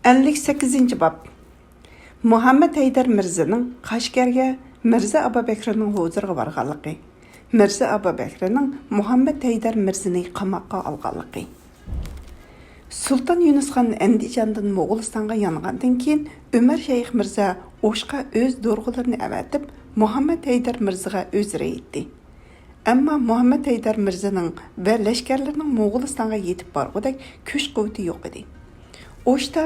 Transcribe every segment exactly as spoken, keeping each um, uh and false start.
ئەللىك سەككىزىنچى باب. مۇھەممەد ھەيدەر مىرزىنىڭ قەشقەرگە مىرزا ئابابەكرىنىڭ ھۇزۇرىغا بارغانلىقى. مىرزا ئابابەكرىنىڭ مۇھەممەد ھەيدەر مىرزىنى قاماققا ئالغانلىقى. سۇلتان يۇنۇسخان ئەندىجاندىن موغۇلىستانغا يانغاندىن كېيىن، ئۆمەر شەيخ مىرزا ئوشقا ئۆز دورغىلىرىنى ئەۋەتىپ، مۇھەممەد ھەيدەر مىرزىغا ئۆزرە ئېيتتى. ئەمما مۇھەممەد ھەيدەر مىرزىنىڭ ۋە لەشكەرلىرىنىڭ موغۇلىستانغا يېتىپ بارغۇدەك كۈچ-قۇۋۋىتى يوق ئىدى. ئوشتا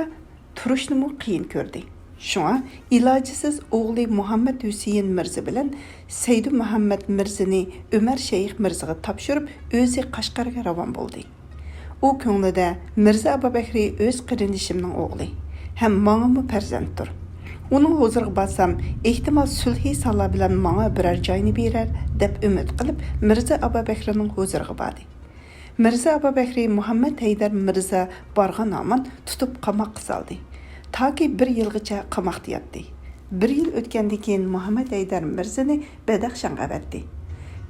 تۇرۇشنىمۇ قىيىن كۆردى. شۇڭا ئىلاجىسىز ئوغلى مۇھەممەد ھۈسېيىن مىرزا بىلەن سەيدۇ مۇھەممەد مىرزىنى ئۆمەر شەيخ مىرزىغا تاپشۇرۇپ، ئۆزى قەشقەرگە راۋان بولدى. ئۇ كۆڭلىدە، «مىرزا ئابابەكرى ئۆز قېرىندىشىمنىڭ ئوغلى ھەم ماڭىمۇ پەرزەنتتۇر. ئۇنىڭ ھۇزۇرىغا بارسام، ئېھتىمال سۈلھى سالا بىلەن ماڭا بىرەر جاينى بېرەر» دەپ ئۈمىد قىلىپ، مىرزا ئابابەكرىنىڭ ھۇزۇرىغا باردى. مىرزا ئابابەكرى مۇھەممەد ھەيدەر مىرزا بارغان ھامان تۇتۇپ قاماققا سالدى. تاكى بىر يىلغىچە قاماقتا ياتتى. بىر يىل ئۆتكەندىن كېيىن مۇھەممەد ھەيدەر مىرزىنى بەدەخشانغا ئەۋەتتى.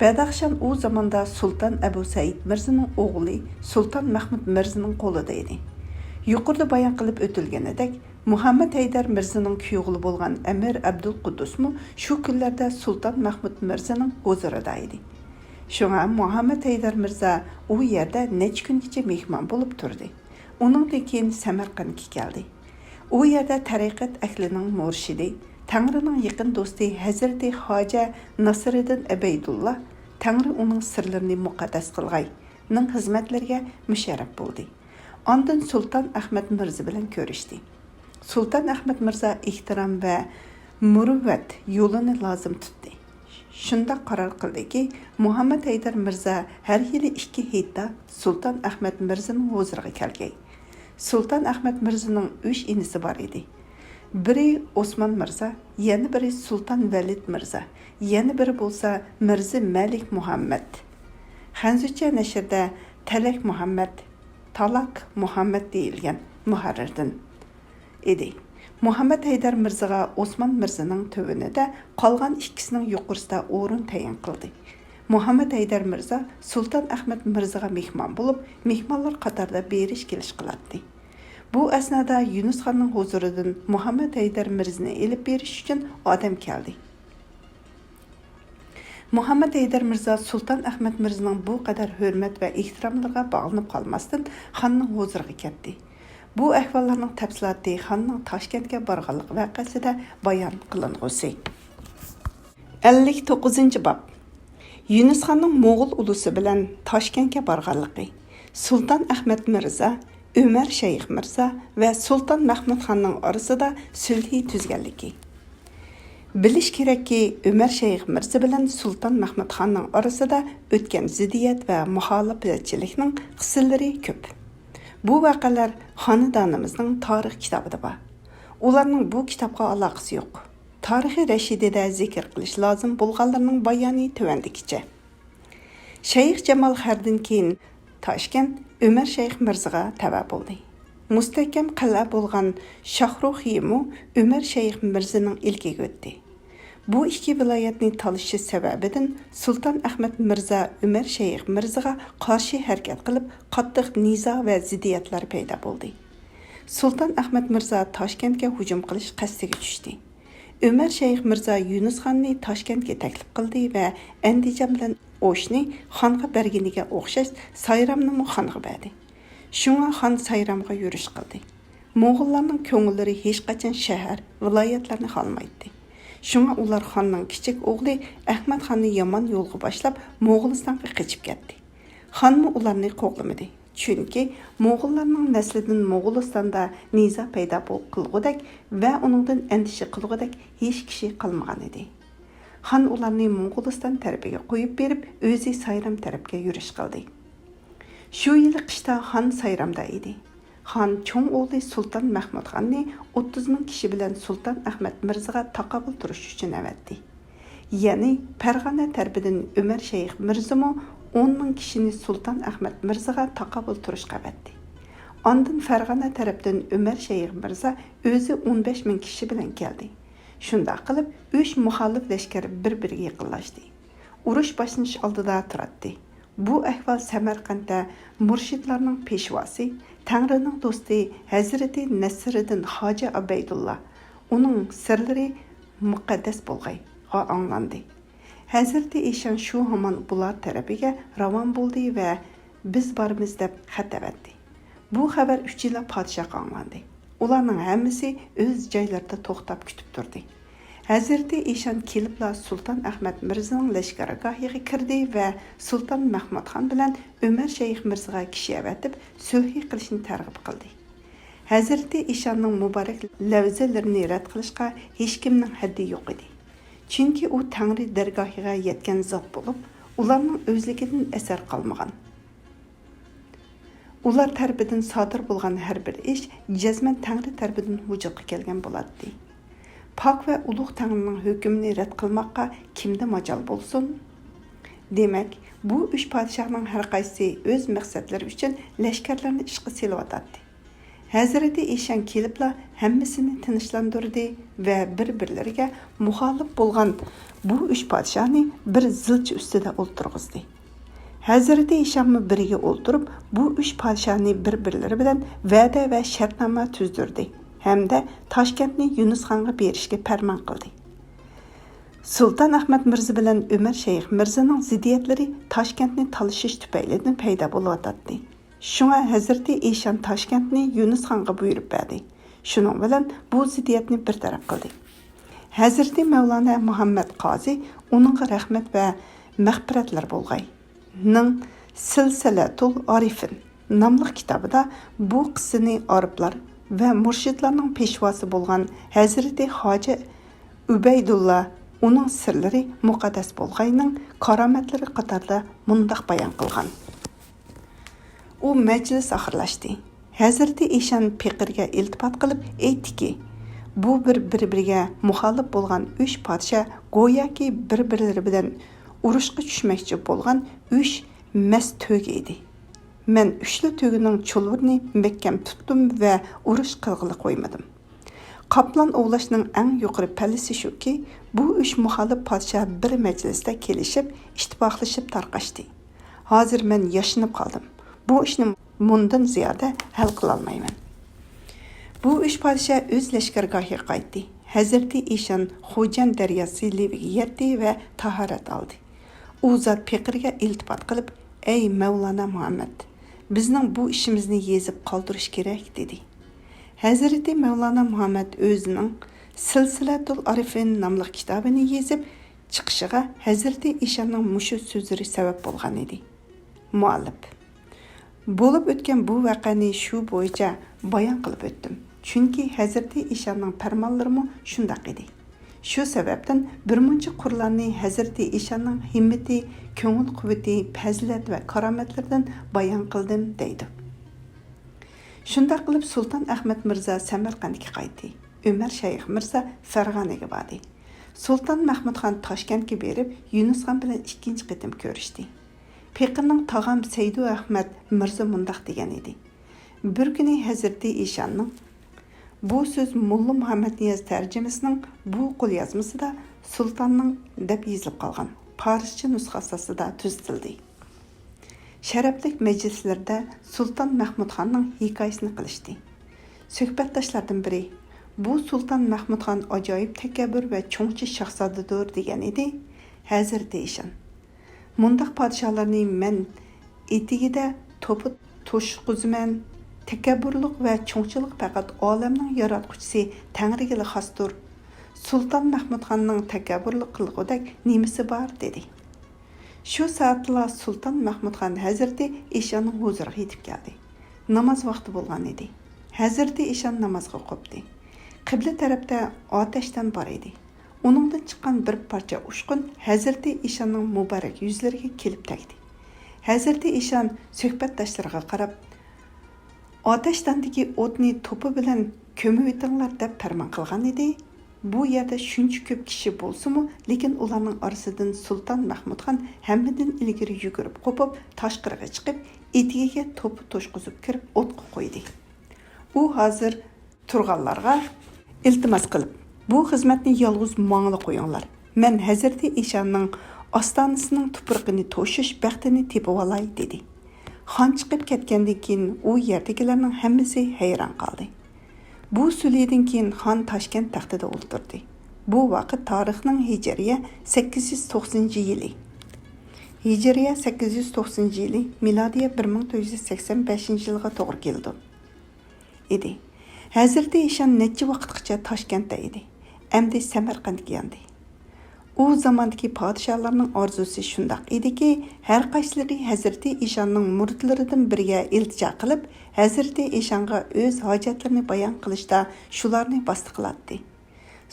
بەدەخشان ئۇ زاماندا سۇلتان ئەبۇ سەئىد مىرزىنىڭ ئوغلى سۇلتان مەھمۇد مىرزىنىڭ قولىدا ئىدى. يۇقىرىدا بايان قىلىپ ئۆتۈلگىنىدەك، مۇھەممەد ھەيدەر مىرزىنىڭ كۈيئوغلى بولغان ئەمىر ئابدۇل قۇددۇسمۇ شۇ كۈنلەردە سۇلتان مەھمۇد مىرزىنىڭ ھۇزۇرىدا ئىدى. شۇڭا مۇھەممەد ھەيدەر مىرزا ئۇ يەردە نەچچە كۈنگىچە مېھمان بولۇپ تۇردى. ئۇنىڭدىن كېيىن سەمەرقەنتكە كەلدى. ئۇ يەردە تەرىقەت ئەھلىنىڭ مۇرشىدى، تەڭرىنىڭ يېقىن دوستى ھەزرىتى خاجە ناسىرىدىن ئەبەيدۇللا، تەڭرى ئۇنىڭ سىرلىرىنى مۇقەددەس قىلغاي، نىڭ خىزمەتلىرىگە مۇشەررەپ بولدى. ئاندىن سۇلتان ئەخمەت مىرزا بىلەن كۆرۈشتى. سۇلتان ئەخمەت مىرزا ئېھتىرام ۋە مۇرۇۋۋەت يولىنى لازىم تۇتتى. شۇنداق قارار قىلدىكى، مۇھەممەد ھەيدەر مىرزا ھەر يىلى ئىككى ھېيتتا سۇلتان ئەخمەت مىرزىنىڭ ھۇزۇرىغا كەلگەي. سۇلتان ئەخمەت مىرزىنىڭ ئۈچ ئىنىسى بار ئىدى. بىرى ئوسمان مىرزا، يەنە بىرى سۇلتان ۋەلىد مىرزا، يەنە بىرى بولسا مىرزا مەلىك مۇھەممەد. خەنزۇچە نەشرىدە تەلەك مۇھەممەد، تالاك مۇھەممەد دېيىلگەن مۇھەررىردىن ئىدى. مۇھەممەد ھەيدەر مىرزىغا ئوسمان مىرزىنىڭ تۆۋىنىدە قالغان ئىككىسىنىڭ يۇقىرىسىدا ئورۇن تەيىن قىلدى. مۇھەممەد ھەيدەر مىرزا سۇلتان ئەخمەت مىرزىغا مېھمان بولۇپ، مېھمانلار قاتارىدا بېرىش-كېلىش قىلاتتى. بۇ ئەسنادا يۇنۇس خاننىڭ ھۇزۇرىدىن مۇھەممەد ھەيدەر مىرزىنى ئېلىپ بېرىش ئۈچۈن ئادەم كەلدى. مۇھەممەد ھەيدەر مىرزا سۇلتان ئەخمەت مىرزىنىڭ بۇ قەدەر ھۆرمەت ۋە ئېھتىراملىرىغا باغلىنىپ قالماستىن، خاننىڭ ھۇزۇرىغا كەتتى. بۇ ئەھۋاللارنىڭ تەپسىلاتى خاننىڭ تاشكەنتكە بارغانلىق ۋەقەسىدە بايان قىلىنغۇسى. ئەللىك توققۇزىنچى باب. يۈنۈس خاننىڭ موغۇل ئۇلۇسى بىلەن تاشكەنتكە بارغانلىقى. سۇلتان ئەخمەت مىرزا، ئۆمەر شەيخ مىرزا ۋە سۇلتان مەھمۇد خاننىڭ ئارىسىدا سۈلھى تۈزگەنلىكى. بىلىش كېرەككى، ئۆمەر شەيخ مىرزا بىلەن سۇلتان مەھمۇد خاننىڭ ئارىسىدا ئۆتكەن زىددىيەت ۋە مۇخالىپەتچىلىكنىڭ قىسسىلىرى كۆپ. بۇ ۋەقەلەر خانىدانىمىزنىڭ تارىخ كىتابىدا بار. ئۇلارنىڭ بۇ كىتابقا ئالاقىسى يوق. تارىخى رەشىدىدە زىكىر قىلىش لازىم بولغانلىرىنىڭ بايانى تۆۋەندىكىچە. شەيخ جامال خەردىن كېيىن تاشكەنت ئۆمەر شەيخ مىرزىغا تەۋە بولدى. مۇستەھكەم قەلئە بولغان شاھرۇخىيىمۇ ئۆمەر شەيخ مىرزىنىڭ ئىلكىگە ئۆتتى. بۇ ئىككى ۋىلايەتنى تالىشىش سەۋەبىدىن سۇلتان ئەخمەت مىرزا ئۆمەر شەيخ مىرزىغا قارشى ھەرىكەت قىلىپ، قاتتىق نىزا ۋە زىددىيەتلەر پەيدا بولدى. سۇلتان ئەخمەت مىرزا تاشكەنتكە ھۇجۇم قىلىش قەستىگە چۈشتى. ئۆمەر شەيخ مىرزا يۈنۈس خاننى تاشكەنتكە تەكلىپ قىلدى ۋە ئەندىجان بىلەن ئوشنى خانغا بەرگىنىگە ئوخشاش سايرامنىمۇ خانغا بەردى. شۇڭا خان سايرامغا يۈرۈش قىلدى. موغۇللارنىڭ كۆڭۈللىرى ھېچقاچان شەھەر، ۋىلايەتلەرنى خالىمايتتى. شۇڭا ئۇلار خاننىڭ كىچىك ئوغلى ئەخمەت خاننى يامان يولغا باشلاپ، موغۇلىستانغا قېچىپ كەتتى. خانمۇ ئۇلارنى قوغلىمىدى. چۈنكى موغۇللارنىڭ نەسلىدىن موغۇلىستاندا نىزا پەيدا بول-، قىلغۇدەك ۋە ئۇنىڭدىن ئەندىشە قىلغۇدەك ھېچ كىشى قالمىغان ئىدى. خان ئۇلارنى موغۇلىستان تەرىپىگە قويۇپ بېرىپ، ئۆزى سايرام تەرەپكە يۈرۈش قىلدى. شۇ يىلى قىشتا خان سايرامدا ئىدى. خان چوڭ ئوغلى سۇلتان مەھمۇد خاننى ئوتتۇز مىڭ كىشى بىلەن سۇلتان ئەخمەت مىرزىغا تاقابىل تۇرۇش ئۈچۈن ئەۋەتتى. يەنى پەرغانە تەرىپىدىن ئۆمەر شەيخ مىرزىمۇ ئون مىڭ كىشىنى سۇلتان ئەخمەت مىرزىغا تاقابىل تۇرۇشقا ئەۋەتتى. ئاندىن پەرغانە تەرەپتىن ئۆمەر شەيخ مىرزا ئۆزى ئون بەش مىڭ كىشى بىلەن كەلدى. شۇنداق قىلىپ، ئۈچ مۇخالىپ لەشكەر بىر-بىرىگە يېقىنلاشتى. ئۇرۇش باشلىنىش ئالدىدا تۇراتتى. بۇ ئەھۋال سەمەرقەنتتە مۇرشىدلارنىڭ پېشۋاسى، تەڭرىنىڭ دوستى ھەزرىتى نەسىرىدىن خاجە ئابەيدۇللا، ئۇنىڭ سىرلىرى مۇقەددەس بولغايغا ئاڭلاندى. ھەزرىتى ئىشان شۇ ھامان بۇلار تەرىپىگە راۋان بولدى ۋە «بىز بارىمىز» دەپ خەت ئەۋەتتى. بۇ خەۋەر ئۈچىلا پادىشاھقا ئاڭلاندى. ئۇلارنىڭ ھەممىسى ئۆز جايلىرىدا توختاپ كۈتۈپ تۇردى. ھەزرىتى ئىشان كېلىپلا سۇلتان ئەخمەت مىرزىنىڭ لەشكەرگاھىغا كىردى ۋە سۇلتان مەخمۇتخان بىلەن ئۆمەر شەيخ مىرزىغا كىشى ئەۋەتىپ، سۈلھى قىلىشنى تەرغىب قىلدى. ھەزرىتى ئىشاننىڭ مۇبارەك لەۋزىلىرىنى رەت قىلىشقا ھېچكىمنىڭ ھەددى يوق ئىدى. چۈنكى ئۇ تەڭرى دەرگاھىغا يەتكەن زات بولۇپ، ئۇلارنىڭ ئۆزلۈكىدىن ئەسەر قالمىغان. ئۇلار تەرىپىدىن سادىر بولغان ھەر بىر ئىش جەزمەن تەڭرى تەرىپىدىن ۋۇجۇدقا كەلگەن بولاتتى. پاك ۋە ئۇلۇغ تەڭرىنىڭ ھۆكمىنى رەت قىلماققا كىمدە ماجال بولسۇن؟ دېمەك، بۇ ئۈچ پادىشاھنىڭ ھەر قايسىسى ئۆز مەقسەتلىرى ئۈچۈن لەشكەرلەرنى ئىشقا سېلىۋاتاتتى. ھەزرىتى ئىشان كېلىپلا ھەممىسىنى تىنچلاندۇردى ۋە بىر-بىرلىرىگە مۇخالىپ بولغان بۇ ئۈچ پادىشاھنى بىر زىلچا ئۈستىدە ئولتۇرغۇزدى. ھەزرىتى ھىشاممۇ بىرگە ئولتۇرۇپ، بۇ ئۈچ پادىشاھنى بىر-بىرلىرى بىلەن ۋەدە ۋە شەرتنامە تۈزدۈردى ھەمدە تاشكەنتنى يۇنۇسخانغا بېرىشكە پەرمان قىلدى. سۇلتان ئەخمەت مىرزا بىلەن ئۆمەر شەيخ مىرزىنىڭ زىددىيەتلىرى تاشكەنتنى تالىشىش تۈپەيلىدىن پەيدا بولۇۋاتاتتى. شۇڭا ھەزرىتى ئىشان تاشكەنتنى يۇنۇسخانغا بۇيرۇپ بەردى. شۇنىڭ بىلەن بۇ زىددىيەتنى بىر تەرەپ قىلدى. ھەزرىتى مەۋلانا مۇھەممەد قازى ئۇنىڭغا رەھمەت ۋە مەغپىرەتلەر بولغاي، نىڭ سىلسىلەتۇل ئارىفىن ناملىق كىتابىدا بۇ قىسسىنى ئارىپلار ۋە مۇرشىدلارنىڭ پېشۋاسى بولغان ھەزرىتى خاجە ئۇبەيدۇللا، ئۇنىڭ سىرلىرى مۇقەددەس بولغاينىڭ كارامەتلىرى قاتارىدا مۇنداق بايان قىلغان. ئۇ مەجلىس ئاخىرلاشتى. ھەزرىتى ئىشان پېقىرگە ئىلتىپات قىلىپ ئېيتتىكى، بۇ بىر بىر-بىرىگە مۇخالىپ بولغان ئۈچ پادىشاھ گوياكى بىر-بىرلىرى بىلەن ئۇرۇشقا چۈشمەكچى بولغان ئۈچ مەس تۆگە ئىدى. مەن ئۈچلا تۆگىنىڭ چۇلۋۇرىنى مەھكەم تۇتتۇم ۋە ئۇرۇش قىلغىلى قويمىدىم. قاپلان ئوۋلاشنىڭ ئەڭ يۇقىرى پەللىسى شۇكى، بۇ ئۈچ مۇخالىپ پادىشاھ بىر مەجلىستە كېلىشىپ، ئىتتىپاقلىشىپ تارقاشتى. ھازىر مەن ياشىنىپ قالدىم. بۇ ئىشنى مۇندىن زىيادە ھەل قىلالمايمەن. بۇ ئۈچ پادىشاھ ئۆز لەشكەرگاھىغا قايتتى. ھەزرىتى ئىشان خوجەن دەرياسى لېۋىگە يەتتى ۋە تاھارەت ئالدى. ئۇ زات پېقىرگە ئىلتىپات قىلىپ، «ئەي مەۋلانا مۇھەممەد، بىزنىڭ بۇ ئىشىمىزنى يېزىپ قالدۇرۇش كېرەك» دېدى. ھەزرىتى مەۋلانا مۇھەممەد ئۆزىنىڭ سىلسىلەتۇل ئارىفىن ناملىق كىتابىنى يېزىپ چىقىشىغا ھەزرىتى ئىشاننىڭ مۇشۇ سۆزلىرى سەۋەب بولغان ئىدى. مۇئەللىپ. بولۇپ ئۆتكەن بۇ ۋەقەنى شۇ بويىچە بايان قىلىپ ئۆتتۈم. چۈنكى ھەزرىتى ئىشاننىڭ پەرمانلىرىمۇ شۇنداق ئىدى. شۇ سەۋەبتىن بىرمۇنچە قۇرلارنى ھەزرىتى ئىشاننىڭ ھىممىتى، كۆڭۈل قۇۋۋىتى، پەزىلەت ۋە كارامەتلىرىدىن بايان قىلدىم، دەيدۇ. شۇنداق قىلىپ سۇلتان ئەخمەت مىرزا سەمەرقەنتكە قايتتى. ئۆمەر شەيخ مىرزا فەرغانىگە باردى. سۇلتان مەخمۇتخان تاشكەنتكە بېرىپ، يۇنۇسخان بىلەن ئىككىنچى قېتىم كۆرۈشتى. پېقىرنىڭ تاغام سەيدۇ ئەخمەت مىرزا مۇنداق دېگەن ئىدى: بىر كۈنى ھەزرىتى ئىشاننىڭ، بۇ سۆز موللا مۇھەممەدنىياز تەرجىمىسىنىڭ بۇ قوليازمىسىدا سۇلتاننىڭ دەپ يېزىلىپ قالغان پارسچە نۇسخا ئاساسىدا تۈزىتىلدى. شەرەپلىك مەجلىسلىرىدە سۇلتان مەخمۇتخاننىڭ ھېكايىسىنى قىلىشتى. سۆھبەتداشلاردىن بىرى، بۇ سۇلتان مەخمۇتخان ئاجايىپ تەكەببۇر ۋە چوڭچى شاھزادىدۇر، دېگەن ئىدى. ھەزرىتى ئىشان، مۇنداق پادىشاھلارنى مەن ئېتىكىدە توپا توشقۇزىمەن. تەكەببۇرلۇق ۋە چوڭچىلىق پەقەت ئالەمنىڭ ياراتقۇچىسى تەڭرىگىلا خاستۇر. سۇلتان مەخمۇتخاننىڭ تەكەببۇرلۇق قىلغۇدەك نېمىسى بار؟ دېدى. شۇ سائەتتىلا سۇلتان مەخمۇتخان ھەزرىتى ئىشاننىڭ ھۇزۇرىغا يېتىپ كەلدى. ناماز ۋاقتى بولغان ئىدى. ھەزرىتى ئىشان نامازغا قوپتى. قىبلە تەرەپتە ئاتەشدان بار ئىدى. ئۇنىڭدىن چىققان بىر پارچە ئۇچقۇن ھەزرىتى ئىشاننىڭ مۇبارەك يۈزلىرىگە كېلىپ تەگدى. ھەزرىتى ئىشان سۆھبەتداشلىرىغا قاراپ، ئاتەشداندىكى ئوتنى توپا بىلەن كۆمۈۋېتىڭلار دەپ پەرمان قىلغان ئىدى. بۇ يەردە شۇنچە كۆپ كىشى بولسىمۇ، لېكىن ئۇلارنىڭ ئارىسىدىن سۇلتان مەخمۇتخان ھەممىدىن ئىلگىرى يۈگۈرۈپ قوپۇپ، تاشقىرىغا چىقىپ، ئېتىكىگە توپا توشقۇزۇپ كىرىپ ئوتقا قويدى. ئۇ ھازىر تۇرغانلارغا ئىلتىماس قىلىپ، بۇ خىزمەتنى يالغۇز ماڭىلا قويۇڭلار. مەن ھەزرىتى ئىشاننىڭ ئاستانىسىنىڭ تۇپرىقىنى توشۇش بەختىنى تېپىۋالاي، دېدى. خان چىقىپ كەتكەندىن كېيىن ئۇ يەردىكىلەرنىڭ ھەممىسى ھەيران قالدى. بۇ سۈلھىدىن كېيىن خان تاشكەنت تەختىدە ئولتۇردى. بۇ ۋاقىت تارىخنىڭ ھىجرىيە سەككىز يۈز توقسىنىنچى يىلى. ھىجرىيە سەككىز يۈز توقسىنىنچى يىلى، مىلادىيە بىر مىڭ تۆت يۈز سەكسەن بەشىنچى يىلغا توغرا كېلىدۇ. ئىدى. ھەزرىتى ئىشان نەچچە ۋاقىتقىچە تاشكەنتتە ئىدى. ئەمدى سەمەرقەنتكە ياندى. ئۇ زاماندىكى پادىشاھلارنىڭ ئارزۇسى شۇنداق ئىدىكى، ھەر قايسىلىرى ھەزرىتى ئىشاننىڭ مۇرىتلىرىدىن بىرىگە ئىلتىجا قىلىپ، ھەزرىتى ئىشانغا ئۆز ھاجەتلىرىنى بايان قىلىشتا شۇلارنى ۋاسىتە قىلاتتى.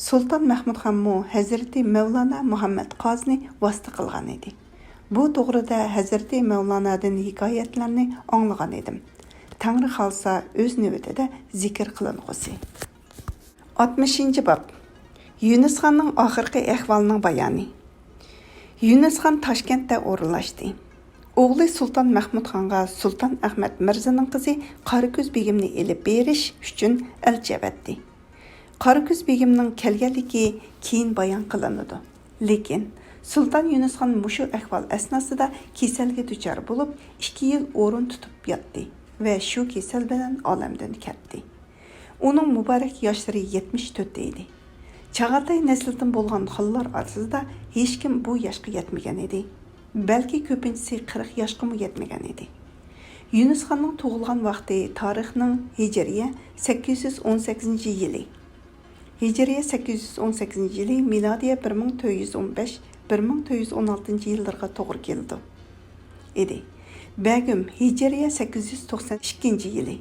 سۇلتان مەھمۇدخانمۇ ھەزرىتى مەۋلانا مۇھەممەد قازىنى ۋاسىتە قىلغان ئىدى. بۇ توغرىدا ھەزرىتى مەۋلانادىن ھېكايەتلەرنى ئاڭلىغان ئىدىم. تەڭرى خالىسا ئۆز نۆۋىتىدە زىكىر قىلىنغۇسى. ئاتمىشىنچى باب. يۈنۈسخاننىڭ ئاخىرقى ئەھۋالىنىڭ بايانى. يۈنۈسخان تاشكەنتتە ئورۇنلاشتى. ئوغلى سۇلتان مەھمۇدخانغا سۇلتان ئەخمەت مىرزىنىڭ قىزى قاراكۆز بېگىمنى ئېلىپ بېرىش ئۈچۈن ئەلچى ئەۋەتتى. قاراكۆز بېگىمنىڭ كەلگەنلىكى كېيىن بايان قىلىنىدۇ. لېكىن سۇلتان يۈنۈسخان مۇشۇ ئەھۋال ئەسناسىدا كېسەلگە دۇچار بولۇپ، ئىككى يىل ئورۇن تۇتۇپ ياتتى ۋە شۇ كېسەل بىلەن ئالەمدىن كەتتى. ئۇنىڭ مۇبارەك ياشلىرى يەتمىش تۆتتە ئىدى. چاغاتاي نەسلىدىن بولغان خانلار ئارىسىدا ھېچكىم بۇ ياشقا يەتمىگەن ئىدى. بەلكى كۆپىنچىسى قىرىق ياشقىمۇ يەتمىگەن ئىدى. يۈنۈسخاننىڭ تۇغۇلغان ۋاقتى تارىخنىڭ ھىجرىيە سەككىز يۈز ئون سەككىزىنچى يىلى. ھىجرىيە سەككىز يۈز ئون سەككىزىنچى يىلى، مىلادىيە بىر مىڭ تۆت يۈز ئون بەش، بىر مىڭ تۆت يۈز ئون ئالتىنچى يىللىرىغا توغرا كېلىدۇ. ئىدى. بەگۈم ھىجرىيە سەككىز يۈز توقسان ئىككىنچى يىلى.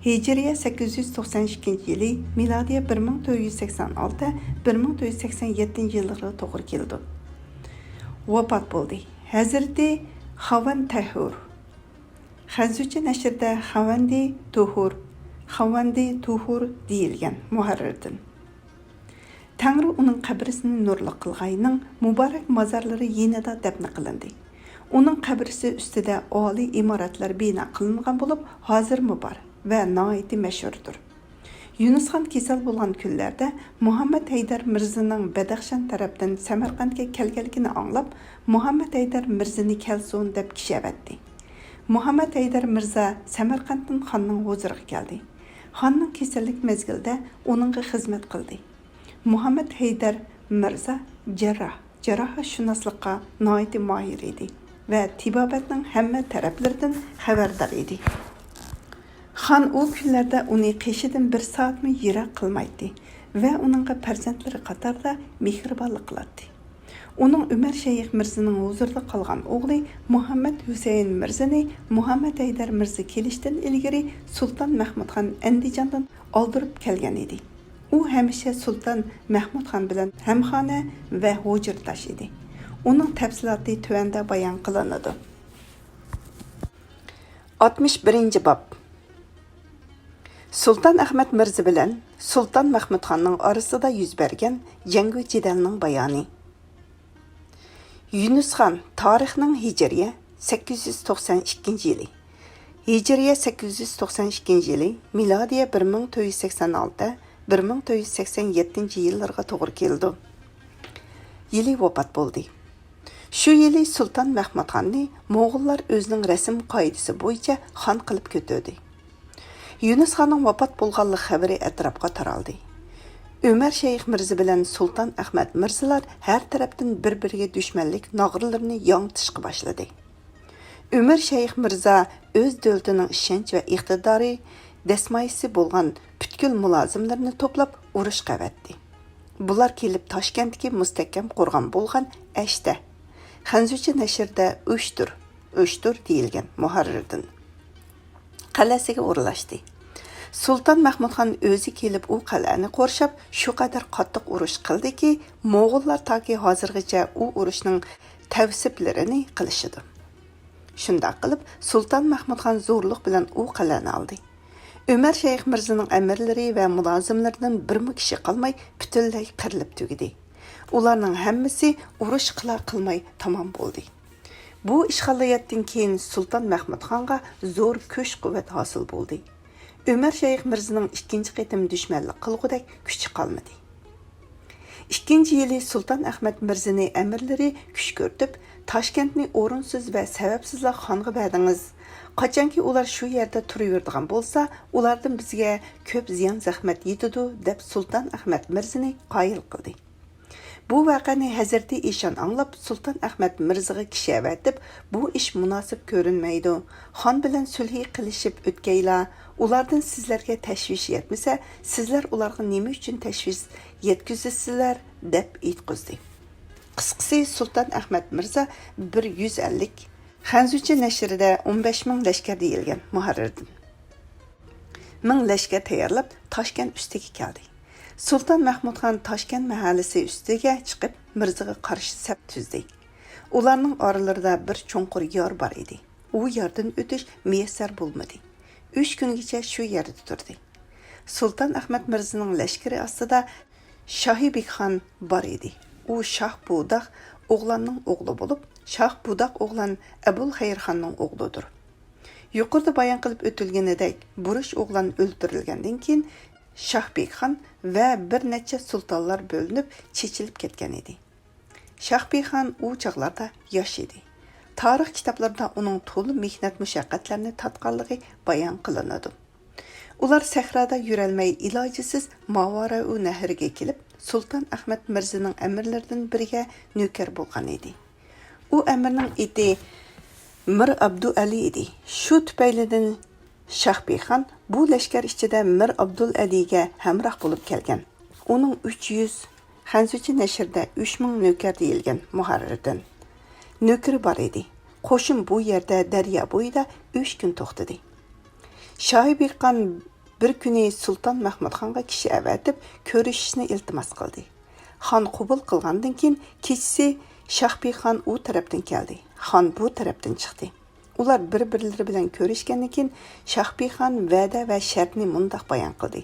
ھىجرىيە سەككىز يۈز توقسان ئىككىنچى يىلى، مىلادىيە بىر مىڭ تۆت يۈز سەكسەن ئالتە، بىر مىڭ تۆت يۈز سەكسەن يەتتىنچى يىللىرىغا توغرا كېلىدۇ. ۋاپات بولدى. ھەزرىتى خاۋەن تەھۇر. خەنزۇچە نەشرىدە خەۋەندى تۇھۇر، خەۋەندى تۇھۇر دېيىلگەن مۇھەررىردىن. تەڭرى ئۇنىڭ قەبرىسىنى نۇرلۇق قىلغاينىڭ مۇبارەك مازارلىرى يېنىدا دەپنە قىلىندى. ئۇنىڭ قەبرىسى ئۈستىدە ئالىي ئىمارەتلەر بىنا قىلىنغان بولۇپ، ھازىرمۇ بار ۋە ناھايىتى مەشھۇردۇر. يۈنۈسخان كېسەل بولغان كۈنلەردە مۇھەممەد ھەيدەر مىرزىنىڭ بەدەخشان تەرەپتىن سەمەرقەنتكە كەلگەنلىكىنى ئاڭلاپ، مۇھەممەد ھەيدەر مىرزىنى كەلسۇن دەپ كىشى ئەۋەتتى. مۇھەممەد ھەيدەر مىرزا سەمەرقەنتتىن خاننىڭ ھۇزۇرىغا كەلدى. خاننىڭ كېسەللىك مەزگىلىدە ئۇنىڭغا خىزمەت قىلدى. مۇھەممەد ھەيدەر مىرزا جەرراھ، جەراھشۇناسلىققا ناھايىتى ماھىر ئىدى ۋە تېبابەتنىڭ ھەممە تەرەپلىرىدىن خەۋەردار ئىدى. خان ئۇ كۈنلەردە ئۇنى قېشىدىن بىر سائەتمۇ يىراق قىلمايتتى ۋە ئۇنىڭغا پەرزەنتلىرى قاتارىدا مېھرىبانلىق قىلاتتى. ئۇنىڭ ئۆمەر شەيخ مىرزىنىڭ ھۇزۇرىدا قالغان ئوغلى مۇھەممەد ھۈسەيىن مىرزىنى مۇھەممەد ھەيدەر مىرزا كېلىشتىن ئىلگىرى سۇلتان مەھمۇدخان ئەندىجاندىن ئالدۇرۇپ كەلگەن ئىدى. ئۇ ھەمىشە سۇلتان مەھمۇدخان بىلەن ھەمخانا ۋە ھۇجرىداش ئىدى. ئۇنىڭ تەپسىلاتى تۆۋەندە بايان قىلىنىدۇ. ئاتمىش بىرىنچى باب. سۇلتان ئەخمەت مىرزا بىلەن سۇلتان مەھمۇدخاننىڭ ئارىسىدا يۈز بەرگەن جەڭگۇ جېدەلنىڭ بايانى. يۈنۈسخان تارىخنىڭ ھىجرىيە سەككىز يۈز توقسان ئىككىنچى يىلى، ھىجرىيە سەككىز يۈز توقسان ئىككىنچى يىلى، مىلادىيە بىر مىڭ تۆت يۈز سەكسەن ئالتە، بىر مىڭ تۆت يۈز سەكسەن يەتتىنچى يىللىرىغا توغرا كېلىدۇ. يىلى ۋاپات بولدى. شۇ يىلى سۇلتان مەھمۇدخاننى موغۇللار ئۆزىنىڭ رەسىم قائىدىسى بويىچە خان قىلىپ كۆتۈردى. يۈنۈسخاننىڭ ۋاپات بولغانلىق خەۋىرى ئەتراپقا تارالدى. ئۆمەر شەيخ مىرزا بىلەن سۇلتان ئەخمەت مىرزىلار ھەر تەرەپتىن بىر-بىرىگە دۈشمەنلىك ناغرىلىرىنى ياڭرىتىشقا باشلىدى. ئۆمەر شەيخ مىرزا ئۆز دۆلىتىنىڭ ئىشەنچ ۋە ئىقتىدارى دەسمايىسى بولغان پۈتكۈل مۇلازىملىرىنى توپلاپ ئۇرۇشقا ئەۋەتتى. بۇلار كېلىپ تاشكەنتتىكى مۇستەھكەم قورغان بولغان ئەشتە، خەنزۇچە نەشرىدە ئۆشتۈر، ئۆشتۈر دېيىلگەن مۇھەررىردىن قەلئەسىگە ئورۇنلاشتى. سۇلتان مەھمۇدخان ئۆزى كېلىپ ئۇ قەلئەنى قورشاپ، شۇ قەدەر قاتتىق ئۇرۇش قىلدىكى، موغۇللار تاكى ھازىرغىچە ئۇ ئۇرۇشنىڭ تەۋسىپلىرىنى قىلىشىدۇ. شۇنداق قىلىپ، سۇلتان مەھمۇدخان زورلۇق بىلەن ئۇ قەلئەنى ئالدى. ئۆمەر شەيخ مىرزىنىڭ ئەمىرلىرى ۋە مۇلازىملىرىدىن بىرمۇ كىشى قالماي، پۈتۈنلەي قىرىلىپ تۈگىدى. ئۇلارنىڭ ھەممىسى ئۇرۇش قىلا قىلماي تامام بولدى. بۇ ئىشغالىيەتتىن كېيىن سۇلتان مەھمۇدخانغا زور كۈچ-قۇۋۋەت ھاسىل بولدى. ئۆمەر شەيخ مىرزىنىڭ ئىككىنچى قېتىم دۈشمەنلىك قىلغۇدەك كۈچى قالمىدى. ئىككىنچى يىلى سۇلتان ئەخمەت مىرزىنى ئەمىرلىرى كۈشكۈرتۈپ، تاشكەنتنى ئورۇنسىز ۋە سەۋەبسىزلا خانغا بەردىڭىز، قاچانكى ئۇلار شۇ يەردە تۇرۇۋېرىدىغان بولسا، ئۇلاردىن بىزگە كۆپ زىيان-زەخمەت يېتىدۇ، دەپ سۇلتان ئەخمەت مىرزىنى قايىل قىلدى. بۇ ۋەقەنى ھەزرىتى ئىشان ئاڭلاپ، سۇلتان ئەخمەت مىرزىغا كىشى ئەۋەتىپ، بۇ ئىش مۇناسىپ كۆرۈنمەيدۇ. خان بىلەن سۈلھى قىلىشىپ ئۆتكەيلا، ئۇلاردىن سىزلەرگە تەشۋىش يەتمىسە، سىزلەر ئۇلارغا نېمە ئۈچۈن تەشۋىش يەتكۈزىسىلەر؟ دەپ ئېيتقۇزدى. قىسقىسى، سۇلتان ئەخمەت مىرزا بىر يۈز ئەللىك، خەنزۇچە نەشرىدە ئون بەش مىڭ لەشكەر دېيىلگەن مۇھەررىردىن مىڭ لەشكەر تەييارلاپ، تاشكەنت ئۈستىگە كەلدى. سۇلتان مەھمۇدخان تاشكەنت مەھەللىسى ئۈستىگە چىقىپ، مىرزىغا قارشى سەپ تۈزدى. ئۇلارنىڭ ئارىلىرىدا بىر چوڭقۇر يار بار ئىدى. ئۇ ياردىن ئۆتۈش مۇيەسسەر بولمىدى. ئۈچ كۈنگىچە شۇ يەردە تۇردى. سۇلتان ئەخمەت مىرزىنىڭ لەشكىرى ئاستىدا شاھى بېگخان بار ئىدى. ئۇ شاھ بۇداق ئوغلاننىڭ ئوغلى بولۇپ، شاھ بۇداق ئوغلان ئەبۇل خەيرخاننىڭ ئوغلىدۇر. يۇقىرىدا بايان قىلىپ ئۆتۈلگىنىدەك، بۇرۇش ئوغلان ئۆلتۈرۈلگەندىن كېيىن، شاھ بېگخان ۋە بىر نەچچە سۇلتانلار بۆلۈنۈپ، چېچىلىپ كەتكەن ئىدى. شاھ بېگخان ئۇ چاغلاردا ياش ئىدى. تارىخ كىتابلىرىدا ئۇنىڭ تولا مېھنەت مۇشەققەتلەرنى تارتقانلىقى بايان قىلىنىدۇ. ئۇلار سەھرادا يۈرەلمەي، ئىلاجىسىز ماۋارائۇ نەھرىگە كېلىپ، سۇلتان ئەخمەت مىرزىنىڭ ئەمىرلىرىدىن بىرىگە نۆكەر بولغان ئىدى. ئۇ ئەمىرنىڭ ئېتى مىر ئابدۇئەلى ئىدى. شۇ تۈپەيلىدىن شاھ بېگخان بۇ لەشكەر ئىچىدە مىر ئابدۇلئەلىگە ھەمراھ بولۇپ كەلگەن. ئۇنىڭ ئۈچ يۈز، خەنزۇچە نەشرىدە ئۈچ مىڭ نۆكەر دېيىلگەن مۇھەررىردىن نۆكىرى بار ئىدى. قوشۇن بۇ يەردە دەريا بويىدا ئۈچ كۈن توختىدى. شاھى بېگخان بىر كۈنى سۇلتان مەھمۇدخانغا كىشى ئەۋەتىپ، كۆرۈشۈشنى ئىلتىماس قىلدى. خان قوبۇل قىلغاندىن كېيىن، كېچىسى شاھ بېگخان ئۇ تەرەپتىن كەلدى. خان بۇ تەرەپتىن چىقتى. ئۇلار بىر-بىرلىرى بىلەن كۆرۈشكەندىن كېيىن، شاھ بېگخان ۋەدە ۋە شەرتنى مۇنداق بايان قىلدى: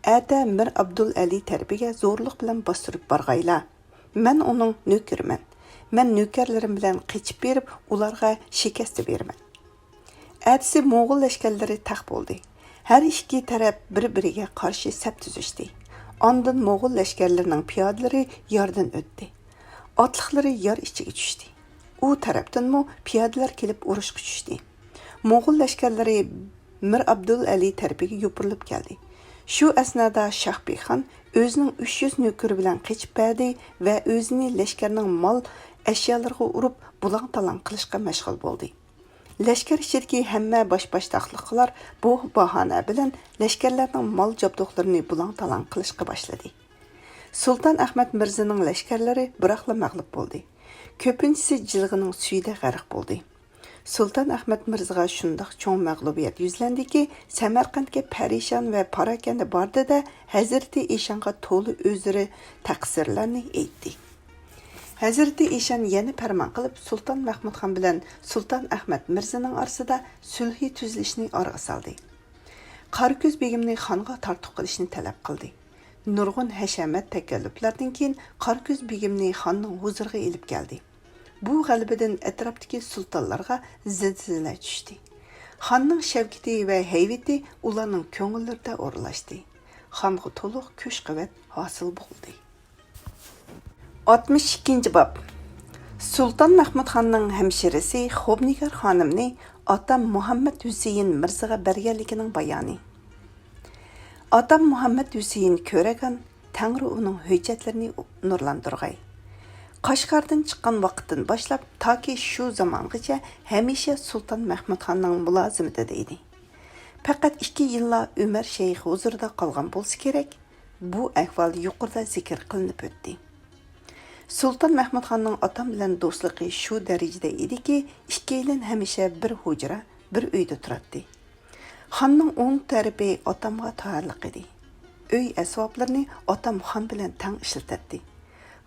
ئەتە مىر ئابدۇلئەلى تەرىپىگە زورلۇق بىلەن باستۇرۇپ بارغايلا. مەن ئۇنىڭ نۆكىرىمەن. مەن نۆكەرلىرىم بىلەن قېچىپ بېرىپ، ئۇلارغا شىكەست بېرىمەن. ئەتىسى موڭغۇل لەشكەرلىرى تەق بولدى. ھەر ئىككى تەرەپ بىر-بىرىگە قارشى سەپ تۈزۈشتى. ئاندىن موڭغۇل لەشكەرلىرىنىڭ پىيادىلىرى ياردىن ئۆتتى. ئاتلىقلىرى يار ئىچىگە چۈشتى. ئۇ تەرەپتىنمۇ پىيادىلەر كېلىپ ئۇرۇشقا چۈشتى. موڭغۇل لەشكەرلىرى مىر ئابدۇلئەلى تەرىپىگە يوپۇرۇلۇپ كەلدى. شۇ ئەسنادا شاھ بېگخان ئۆزىنىڭ ئۈچ يۈز نۆكىرى بىلەن قېچىپ بەردى ۋە ئۆزىنى لەشكەرنىڭ مال ئەشيالىرىغا ئۇرۇپ، بۇلاڭ-تالاڭ قىلىشقا مەشغۇل بولدى. لەشكەر ئىچىدىكى ھەممە باش-باشتاقلىقلار بۇ باھانە بىلەن لەشكەرلەرنىڭ مال-جابدۇقلىرىنى بۇلاڭ-تالاڭ قىلىشقا باشلىدى. سۇلتان ئەخمەت مىرزىنىڭ لەشكەرلىرى بىراقلا مەغلۇپ بولدى. كۆپىنچىسى جىلغىنىڭ سۈيىدە غەرق بولدى. سۇلتان ئەخمەت مىرزىغا شۇنداق چوڭ مەغلۇبىيەت يۈزلەندىكى، سەمەرقەنتكە پەرىشان ۋە پاراكەندە باردى-دە، ھەزرىتى ئىشانغا تولا ئۆزرە تەقسىرلەرنى ئېيتتى. ھەزرىتى ئىشان يەنە پەرمان قىلىپ، سۇلتان مەھمۇدخان بىلەن سۇلتان ئەخمەت مىرزىنىڭ ئارىسىدا سۈلھى تۈزۈلۈشنى ئارىغا سالدى. قاراكۆز بېگىمنى خانغا تارتۇق قىلىشنى تەلەپ قىلدى. نۇرغۇن ھەشەمەت تەكەللۇپلاردىن كېيىن، قاراكۆز بېگىمنى خاننىڭ ھۇزۇرىغا ئېلىپ كەلدى. بۇ غەلىبىدىن ئەتراپتىكى سۇلتانلارغا زىلزىلە چۈشتى. خاننىڭ شەۋكىتى ۋە ھەيۋىتى ئۇلارنىڭ كۆڭۈللىرىدە ئورۇنلاشتى. خانغا تولۇق كۈچ-قۇۋۋەت ھاسىل بولدى. ئاتمىش ئىككىنچى باب. سۇلتان مەھمۇدخاننىڭ ھەمشىرىسى خوبنىگار خانىمنى ئاتام مۇھەممەد ھۈسەيىن مىرزىغا بەرگەنلىكىنىڭ بايانى. ئاتام مۇھەممەد ھۈسەيىن كۆرەگان، تەڭرى ئۇنىڭ ھۆججەتلىرىنى نۇرلاندۇرغاي. قەشقەردىن چىققان ۋاقىتتىن باشلاپ تاكى شۇ زامانغىچە ھەمىشە سۇلتان مەھمۇدخاننىڭ مۇلازىمىتىدە ئىدى. پەقەت ئىككى يىللا ئۆمەر شەيخ ھۇزۇرىدا قالغان بولسا كېرەك، بۇ ئەھۋال يۇقىرىدا زىكىر قىلىنىپ ئۆتتى. سۇلتان مەھمۇدخاننىڭ ئاتام بىلەن دوستلۇقى شۇ دەرىجىدە ئىدىكى، ئىككىيلەن ھەمىشە بىر ھۇجرا، بىر ئۆيدە تۇراتتى. خاننىڭ ئوڭ تەرىپى ئاتامغا تايانلىق ئىدى. ئۆي ئەسۋابلىرىنى ئاتام خان بىلەن تەڭ ئىشلىتەتتى.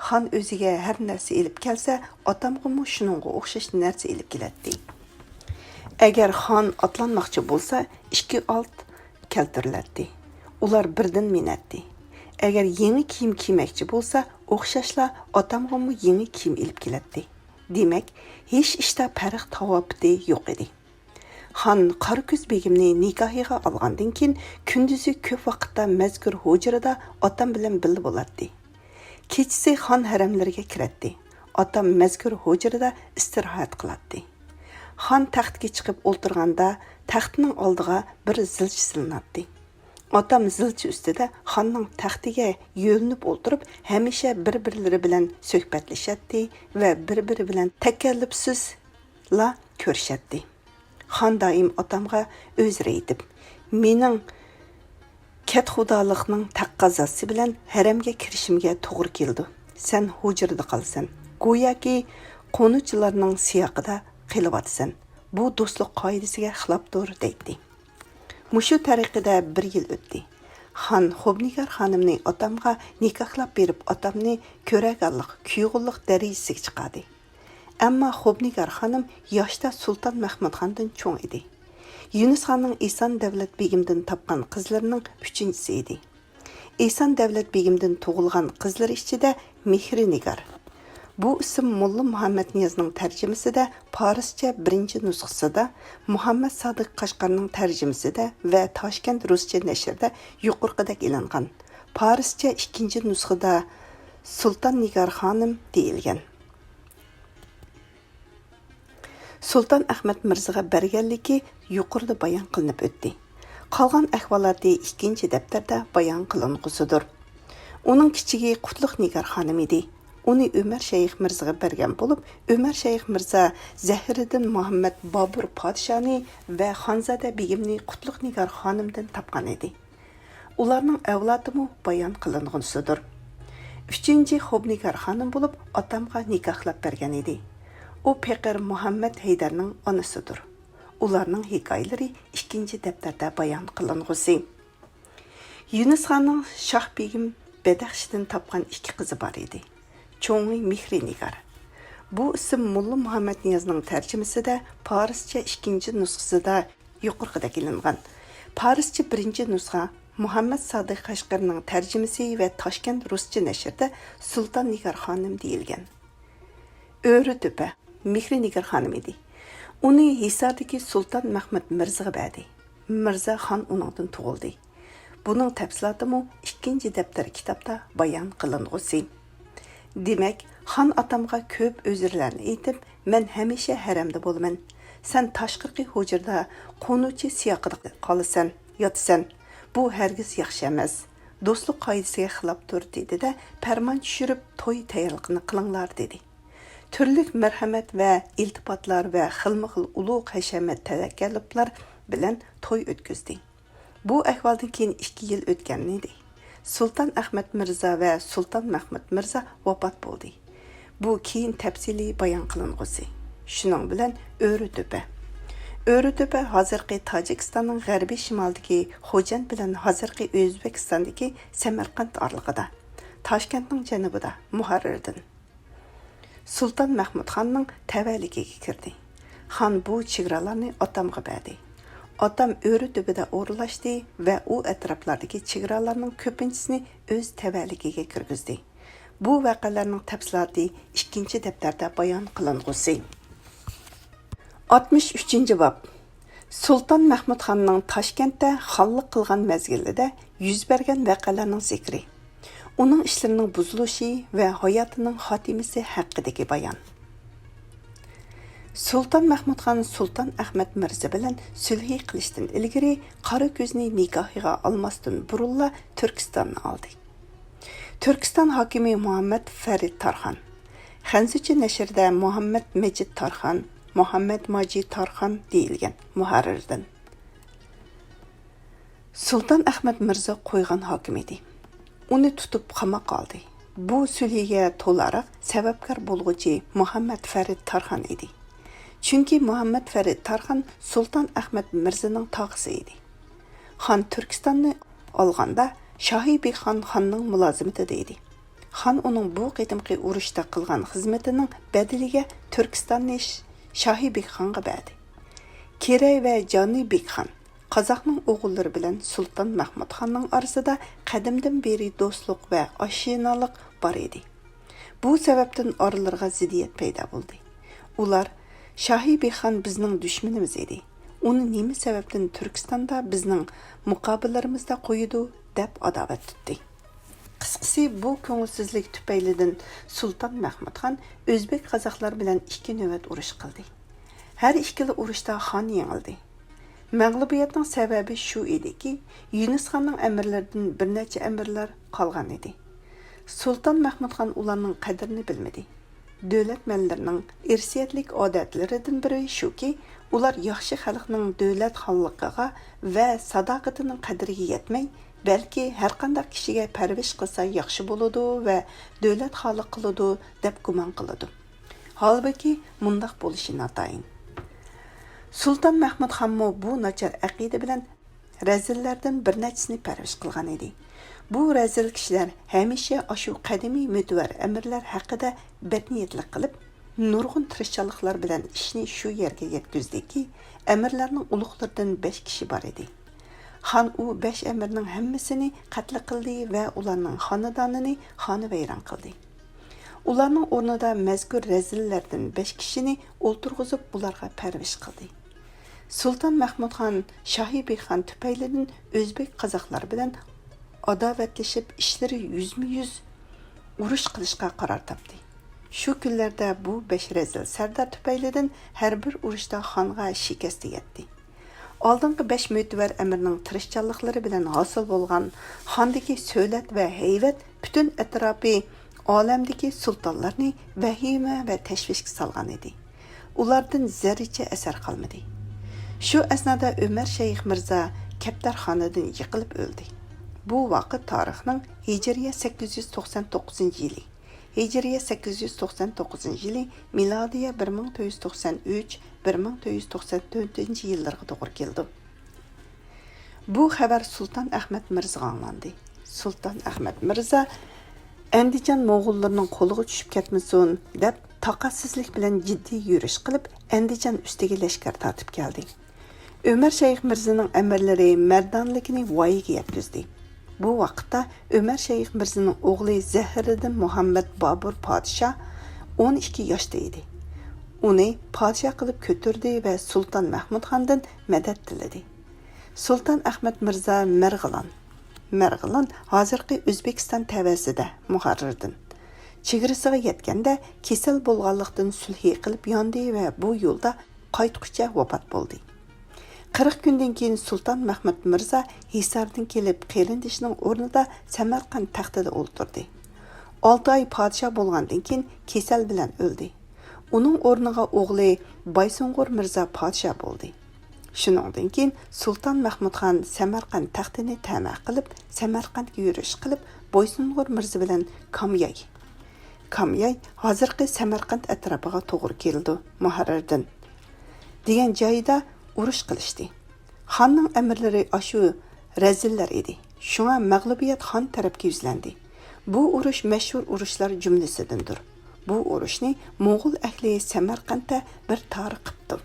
خان ئۆزىگە ھەر نەرسە ئېلىپ كەلسە، ئاتامغىمۇ شۇنىڭغا ئوخشاش نەرسە ئېلىپ كېلەتتى. ئەگەر خان ئاتلانماقچى بولسا، ئىككى ئات كەلتۈرۈلەتتى. ئۇلار بىردىن مىنەتتى. ئەگەر يېڭى كىيىم كىيمەكچى بولسا، ئوخشاشلا ئاتامغىمۇ يېڭى كىيىم ئېلىپ كېلەتتى. دېمەك، ھېچ ئىشتا پەرق تاۋاپىتى يوق ئىدى. خان قاراكۆز بېگىمنى نىكاھىغا ئالغاندىن كېيىن، كۈندۈزى كۆپ ۋاقىتتا مەزكۇر ھۇجرىدا ئاتام بىلەن بىللە بولاتتى. كېچىسى خان ھەرەملىرىگە كىرەتتى. ئاتام مەزكۇر ھۇجرىدا ئىستىراھەت قىلاتتى. خان تەختكە چىقىپ ئولتۇرغاندا، تەختنىڭ ئالدىغا بىر زىلچە سېلىناتتى. ئاتام زىلچە ئۈستىدە خاننىڭ تەختىگە يۆلىنىپ ئولتۇرۇپ، ھەمىشە بىر-بىرلىرى بىلەن سۆھبەتلىشەتتى ۋە بىر-بىرى بىلەن تەكەللۇپسىزلا كۆرۈشەتتى. خان دائىم ئاتامغا ئۆزرە ئېيتىپ، مېنىڭ كەتخۇدالىقنىڭ تەقەززاسى بىلەن ھەرەمگە كىرىشىمگە توغرا كېلىدۇ. سەن ھۇجرىدا قالىسەن. گوياكى قونۇچىلارنىڭ سىياقىدا قېلىۋاتىسەن. بۇ دوستلۇق قائىدىسىگە خىلاپتۇر، دەيتتى. مۇشۇ تەرىقىدە بىر يىل ئۆتتى. خان خوبنىگار خانىمنى ئاتامغا نىكاھلاپ بېرىپ، ئاتامنى كۆرەرگانلىق، كۈيئوغۇللۇق دەرىجىسىگە چىقاردى. ئەمما خوبنىگار خانىم ياشتا سۇلتان مەھمۇدخاندىن چوڭ ئىدى. يۈنۈس خاننىڭ ئېسان دەۋلەت بېگىمدىن تاپقان قىزلىرىنىڭ ئۈچىنچىسى ئىدى. ئېسان دەۋلەت بېگىمدىن تۇغۇلغان قىزلىرى ئىچىدە مېھرىنىگار. بۇ ئىسىم موللا مۇھەممەدنىيازنىڭ تەرجىمىسىدە پارسچە بىرىنچى نۇسخىسىدا، مۇھەممەد سادىق قەشقەرنىڭ تەرجىمىسىدە ۋە تاشكەنت رۇسچە نەشرىدە يۇقىرىقىدەك ئېلىنغان. پارسچە ئىككىنچى نۇسخىدا سۇلتان نىگار خانىم دېيىلگەن. سۇلتان ئەخمەت مىرزىغا بەرگەنلىكى يۇقىرىدا بايان قىلىنىپ ئۆتتى. قالغان ئەھۋالاتى ئىككىنچى دەپتەردە بايان قىلىنغۇسىدۇر. ئۇنىڭ كىچىكى قۇتلۇق نىگار خانىم ئىدى. ئۇنى ئۆمەر شەيخ مىرزىغا بەرگەن بولۇپ، ئۆمەر شەيخ مىرزا زەھىرىدىن مۇھەممەد بابۇر پادىشانى ۋە خانزادە بېگىمنى قۇتلۇق نىگار خانىمدىن تاپقان ئىدى. ئۇلارنىڭ ئەۋلادىمۇ بايان قىلىنغۇسىدۇر. ئۈچىنچى خوبنىگار خانىم بولۇپ ئاتامغا نىكاھلاپ بەرگەن ئىدى. ئۇ پېقىر مۇھەممەد ھەيدەرنىڭ ئانىسىدۇر. ئۇلارنىڭ ھېكايىلىرى ئىككىنچى دەپتەردە بايان قىلىنغۇسى. يۈنۈسخاننىڭ شاھ بېگىم بەدەخشىدىن تاپقان ئىككى قىزى بار ئىدى. چوڭى مېھرىنىگار. بۇ ئىسىم موللا مۇھەممەدنىيازنىڭ تەرجىمىسىدە پارسچە ئىككىنچى نۇسخىسىدا يۇقىرىقىدەك ئېلىنغان. پارسچە بىرىنچى نۇسخا مۇھەممەد سادىق قەشقەرىنىڭ تەرجىمىسى ۋە تاشكەنت رۇسچە نەشرىدە سۇلتان نىگار خانىم دېيىلگەن. ئۆرە تۆپە مېھرىنىگار خانىم ئىدى. ئۇنى ھىساردىكى سۇلتان مەھمۇد مىرزىغا بەردى. مىرزا خان ئۇنىڭدىن تۇغۇلدى. بۇنىڭ تەپسىلاتىمۇ ئىككىنچى دەپتەر كىتابتا بايان قىلىنغۇسى. دېمەك، خان ئاتامغا كۆپ ئۆزرىلەرنى ئېيتىپ، مەن ھەمىشە ھەرەمدە بولىمەن. سەن تاشقىرىقى ھۇجرىدا قونۇچى سىياقىدا قالىسەن، ياتىسەن. بۇ ھەرگىز ياخشى ئەمەس. دوستلۇق قائىدىسىگە خىلاپتۇر، دېدى-دە، پەرمان چۈشۈرۈپ، توي تەييارلىقىنى قىلىڭلار، دېدى. تۈرلۈك مەرھەمەت ۋە ئىلتىپاتلار ۋە خىلمۇخىل ئۇلۇغ ھەشەمەت تەۋەككەللىكلەر بىلەن توي ئۆتكۈزدى. بۇ ئەھۋالدىن كېيىن ئىككى يىل ئۆتكەنىدى. سۇلتان ئەخمەت مىرزا ۋە سۇلتان مەھمۇد مىرزا ۋاپات بولدى. بۇ كېيىن تەپسىلىي بايان قىلىنغۇسى. شۇنىڭ بىلەن ئۆرە تۆپە. ئۆرە تۆپە ھازىرقى تاجىكىستاننىڭ غەربىي شىمالىدىكى خوجەنت بىلەن ھازىرقى ئۆزبېكىستاندىكى سەمەرقەنت ئارىلىقىدا، تاشكەنتنىڭ جەنۇبىدا، مۇھەررىردىن. سۇلتان مەھمۇد خاننىڭ تەۋەلىكىگە كىردى. خان بۇ چېگرالارنى ئاتامغا بەردى. ئاتام ئۆرە تۈبىدە ئورۇنلاشتى ۋە ئۇ ئەتراپلاردىكى چېگرالارنىڭ كۆپىنچىسىنى ئۆز تەۋەلىكىگە كىرگۈزدى. بۇ ۋەقەلەرنىڭ تەپسىلاتى ئىككىنچى دەپتەردە بايان قىلىنغۇسى. ئاتمىش ئۈچىنچى باب. سۇلتان مەھمۇد خاننىڭ تاشكەنتتە خانلىق قىلغان مەزگىلىدە يۈز بەرگەن ۋەقەلەرنىڭ زىكرى. ئۇنىڭ ئىشلىرىنىڭ بۇزۇلۇشى ۋە ھاياتىنىڭ خاتىمىسى ھەققىدىكى بايان. سۇلتان مەھمۇد خان سۇلتان ئەخمەت مىرزا بىلەن سۈلھى قىلىشتىن ئىلگىرى قارا كۆزنى نىكاھىغا ئالماستىن بۇرۇنلا تۈركىستاننى ئالدى. تۈركىستان ھاكىمى مۇھەممەد فەرىد تارخان، خەنزۇچە نەشرىدە مۇھەممەد مەجىد تارخان، مۇھەممەد ماجىد تارخان دېيىلگەن مۇھەررىردىن. سۇلتان ئەخمەت مىرزا قويغان ھاكىم ئىدى. ئۇنى تۇتۇپ قاماققا ئالدى. بۇ سۈلھىگە تولاراق سەۋەبكار بولغۇچى مۇھەممەد فەرىد تارخان ئىدى. چۈنكى مۇھەممەد فەرىد تارخان سۇلتان ئەخمەت مىرزىنىڭ تاغىسى ئىدى. خان تۈركىستاننى ئالغاندا، شاھى بېگ خان خاننىڭ مۇلازىمىتىدە ئىدى. خان ئۇنىڭ بۇ قېتىمقى ئۇرۇشتا قىلغان خىزمىتىنىڭ بەدىلىگە تۈركىستاننى ش-، شاھى بېگ خانغا بەردى. كېرەي ۋە جانى بېگ خان، قازاقنىڭ ئوغۇللىرى بىلەن سۇلتان مەھمۇد خاننىڭ ئارىسىدا قەدىمدىن بېرى دوستلۇق ۋە ئاشنالىق بار ئىدى. بۇ سەۋەبتىن ئارىلىرىغا زىددىيەت پەيدا بولدى. ئۇلار، شاھى بېگ خان بىزنىڭ دۈشمىنىمىز ئىدى. ئۇنى نېمە سەۋەبتىن تۈركىستاندا بىزنىڭ مۇقابىلىلىرىمىزدا قويىدۇ، دەپ ئاداۋەت تۇتتى. قىسقىسى، بۇ كۆڭۈلسىزلىك تۈپەيلىدىن سۇلتان مەھمۇد خان ئۆزبېك قازاقلار بىلەن ئىككى نۆۋەت ئۇرۇش قىلدى. ھەر ئىككىلا ئۇرۇشتا خان يېڭىلدى. مەغلۇبىيەتنىڭ سەۋەبى شۇ ئىدىكى، يۈنۈس خاننىڭ ئەمىرلىرىدىن بىر نەچچە ئەمىرلەر قالغان ئىدى. سۇلتان مەھمۇد خان ئۇلارنىڭ قەدرىنى بىلمىدى. دۆلەتمەنلىرىنىڭ ئىرسىيەتلىك ئادەتلىرىدىن بىرى شۇكى، ئۇلار ياخشى خەلقنىڭ دۆلەت خانلىقىغا ۋە ساداقىتىنىڭ قەدرىگە يەتمەي، بەلكى ھەرقانداق كىشىگە پەرۋىش قىلسا ياخشى بولىدۇ ۋە دۆلەت خانلىق قىلىدۇ دەپ گۇمان قىلىدۇ. ھالبۇكى، مۇنداق بولۇشى ناتايىن. سۇلتان مەھمۇد خانمۇ بۇ ناچار ئەقىدە بىلەن رەزىللەردىن بىر نەچچىسىنى پەرۋىش قىلغان ئىدى. بۇ رەزىل كىشىلەر ھەمىشە ئاشۇ قەدىمىي مۆتىۋەر ئەمىرلەر ھەققىدە بەتنىيەتلىك قىلىپ، نۇرغۇن تىرىشچانلىقلار بىلەن ئىشنى شۇ يەرگە يەتكۈزدىكى، ئەمىرلەرنىڭ ئۇلۇغلىرىدىن بەش كىشى بار ئىدى. خان ئۇ بەش ئەمىرنىڭ ھەممىسىنى قەتل قىلدى ۋە ئۇلارنىڭ خانىدانىنى خانىۋەيران قىلدى. ئۇلارنىڭ ئورنىدا مەزكۇر رەزىللەردىن بەش كىشىنى ئولتۇرغۇزۇپ، ئۇلارغا پەرۋىش قىلدى. سۇلتان مەھمۇد خان شاھى بىخان تۈپەيلىدىن ئۆزبېك قازاقلار بىلەن ئاداۋەتلىشىپ، ئىشلىرى يۈزمۇ يۈز ئۇرۇش قىلىشقا قارار تاپتى. شۇ كۈنلەردە بۇ بەش رەزىل سەردار تۈپەيلىدىن ھەر بىر ئۇرۇشتا خانغا شىكەست يەتتى. ئالدىنقى بەش مۆتىۋەر ئەمىرنىڭ تىرىشچانلىقلىرى بىلەن ھاسىل بولغان خاندىكى سۆلەت ۋە ھەيۋەت پۈتۈن ئەتراپى ئالەمدىكى سۇلتانلارنى ۋەھىمە ۋە تەشۋىشكە سالغان ئىدى. ئۇلاردىن زەررىچە ئەسەر قالمىدى. شۇ ئەسنادا ئۆمەر شەيخ مىرزا كەپتەرخانىدىن يىقىلىپ ئۆلدى. بۇ ۋاقىت تارىخنىڭ ھىجرىيە سەككىز يۈز توقسان توققۇزىنچى يىلى، ھىجرىيە سەككىز يۈز توقسان توققۇزىنچى يىلى، مىلادىيە بىر مىڭ تۆت يۈز توقسان ئۈچ، بىر مىڭ تۆت يۈز توقسان تۆتىنچى يىللىرىغا توغرا كېلىدۇ. بۇ خەۋەر سۇلتان ئەخمەت مىرزىغا ئاڭلاندى. سۇلتان ئەخمەت مىرزا، «ئەندىجان موغۇللىرىنىڭ قولىغا چۈشۈپ كەتمىسۇن» دەپ، تاقەتسىزلىك بىلەن جىددىي يۈرۈش قىلىپ، ئەندىجان ئۈستىگە لەشكەر تارتىپ كەلدى. ئۆمەر شەيخ مىرزىنىڭ ئەمىرلىرى مەردانىلىكىنى ۋايىگە يەتكۈزدى. بۇ ۋاقىتتا ئۆمەر شەيخ مىرزىنىڭ ئوغلى زەھىرىدىن مۇھەممەد بابۇر پادىشاھ ئون ئىككى ياشتا ئىدى. ئۇنى پادىشاھ قىلىپ كۆتۈردى ۋە سۇلتان مەھمۇد خاندىن مەدەت تىلىدى. سۇلتان ئەخمەت مىرزا مەرغىلان، مەرغىلان ھازىرقى ئۆزبېكىستان تەۋەسىدە، مۇھەررىردىن، چېگرىسىغا يەتكەندە، كېسەل بولغانلىقتىن سۈلھى قىلىپ ياندى ۋە بۇ يولدا قايتقۇچە ۋاپات بولدى. قىرىق كۈندىن كېيىن سۇلتان مەھمۇد مىرزا ھىساردىن كېلىپ، قېرىندىشىنىڭ ئورنىدا سەمەرقەنت تەختىدە ئولتۇردى. ئالتە ئاي پادىشاھ بولغاندىن كېيىن، كېسەل بىلەن ئۆلدى. ئۇنىڭ ئورنىغا ئوغلى بايسۇنغۇر مىرزا پادىشاھ بولدى. شۇنىڭدىن كېيىن سۇلتان مەھمۇد خان سەمەرقەنت تەختىنى تەمە قىلىپ، سەمەرقەنتكە يۈرۈش قىلىپ، بايسۇنغۇر مىرزا بىلەن كامياي، كامياي ھازىرقى سەمەرقەنت ئەتراپىغا توغرا كېلىدۇ، مۇھەررىردىن، دېگەن جايىدا ئۇرۇش قىلىشتى. خاننىڭ ئەمىرلىرى ئاشۇ رەزىللەر ئىدى. شۇڭا مەغلۇبىيەت خان تەرەپكە يۈزلەندى. بۇ ئۇرۇش مەشھۇر ئۇرۇشلار جۈملىسىدىندۇر. بۇ ئۇرۇشنى موڭغۇل ئەھلى سەمەرقەنتتە بىر تارىخ قىپتۇ.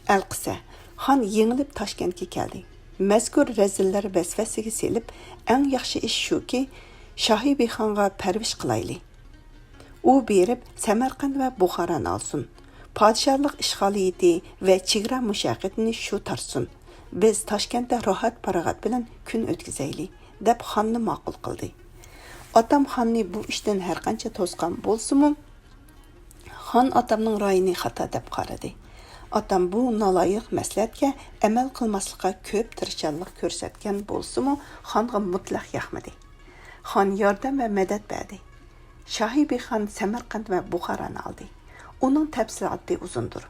ئەلقىسە، خان يېڭىلىپ تاشكەنتكە كەلدى. مەزكۇر رەزىللەر ۋەسۋەسىگە سېلىپ، ئەڭ ياخشى ئىش شۇكى، شاھى بىخانغا پەرۋىش قىلايلى. ئۇ بېرىپ، سەمەرقەنت ۋە بۇخارانى ئالسۇن. پادىشاھلىق ئىشغالىيىتى ۋە چېگرا مۇشەققىتىنى شۇ تارتسۇن. بىز تاشكەنتتە راھەت-پاراغەت بىلەن كۈن ئۆتكۈزەيلى، دەپ خاننى ماقۇل قىلدى. ئاتام خاننى بۇ ئىشتىن ھەرقانچە توسقان بولسىمۇ، خان ئاتامنىڭ رايىنى خاتا دەپ قارىدى. ئاتام بۇ نالايىق مەسلىھەتكە ئەمەل قىلماسلىققا كۆپ تىرىشچانلىق كۆرسەتكەن بولسىمۇ، خانغا مۇتلەق ياقمىدى. خان ياردەم ۋە مەدەت بەردى. شاھى بىخان سەمەرقەنت ۋە بۇخارانى ئالدى. ئۇنىڭ تەپسىلاتى ئۇزۇندۇر.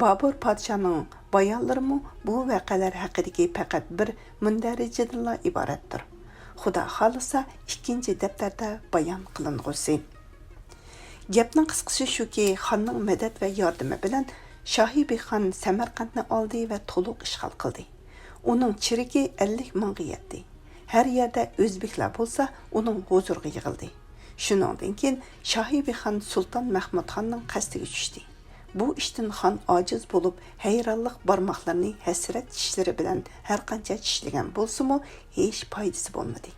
بابۇر پادىشاھنىڭ بايانلىرىمۇ بۇ ۋەقەلەر ھەققىدىكى پەقەت بىر مۇندەرىجىدىنلا ئىبارەتتۇر. خۇدا خالىسا، ئىككىنچى دەپتەردە بايان قىلىنغۇسى. گەپنىڭ قىسقىسى شۇكى، خاننىڭ مەدەت ۋە ياردىمى بىلەن شاھى بىخان سەمەرقەنتنى ئالدى ۋە تولۇق ئىشغال قىلدى. ئۇنىڭ چېرىكى ئەللىك مىڭغا يەتتى. ھەر يەردە ئۆزبېكلەر بولسا ئۇنىڭ ھۇزۇرىغا يىغىلدى. شۇنىڭدىن كېيىن شاھى بىخان سۇلتان مەھمۇد خاننىڭ قەستىگە چۈشتى. بۇ ئىشتىن خان ئاجىز بولۇپ، ھەيرانلىق بارماقلىرىنى ھەسرەت چىشلىرى بىلەن ھەرقانچە چىشلىگەن بولسىمۇ، ھېچ پايدىسى بولمىدى.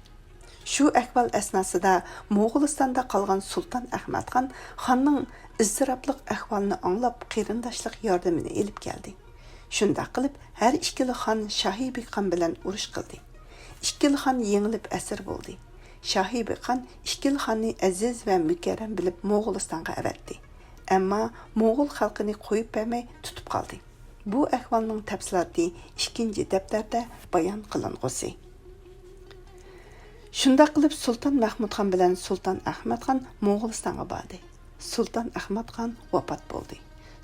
شۇ ئەھۋال ئەسناسىدا موغۇلىستاندا قالغان سۇلتان ئەخمەت خان خاننىڭ ئىزتىراپلىق ئەھۋالىنى ئاڭلاپ، قېرىنداشلىق ياردىمىنى ئېلىپ كەلدى. شۇنداق قىلىپ، ھەر ئىككىلا خان شاھى بىخان بىلەن ئۇرۇش قىلدى. ئىككىلا خان يېڭىلىپ ئەسىر بولدى. شاھى بىخان ئىككىلا خاننى ئەزىز ۋە مۇكەررەم بىلىپ موغۇلىستانغا ئەۋەتتى. ئەمما موغۇل خەلقىنى قويۇپ بەرمەي تۇتۇپ قالدى. بۇ ئەھۋالنىڭ تەپسىلاتى ئىككىنچى دەپتەردە بايان قىلىنغۇسى. شۇنداق قىلىپ سۇلتان مەھمۇدخان بىلەن سۇلتان ئەخمەتخان موغۇلىستانغا باردى. سۇلتان ئەخمەتخان ۋاپات بولدى.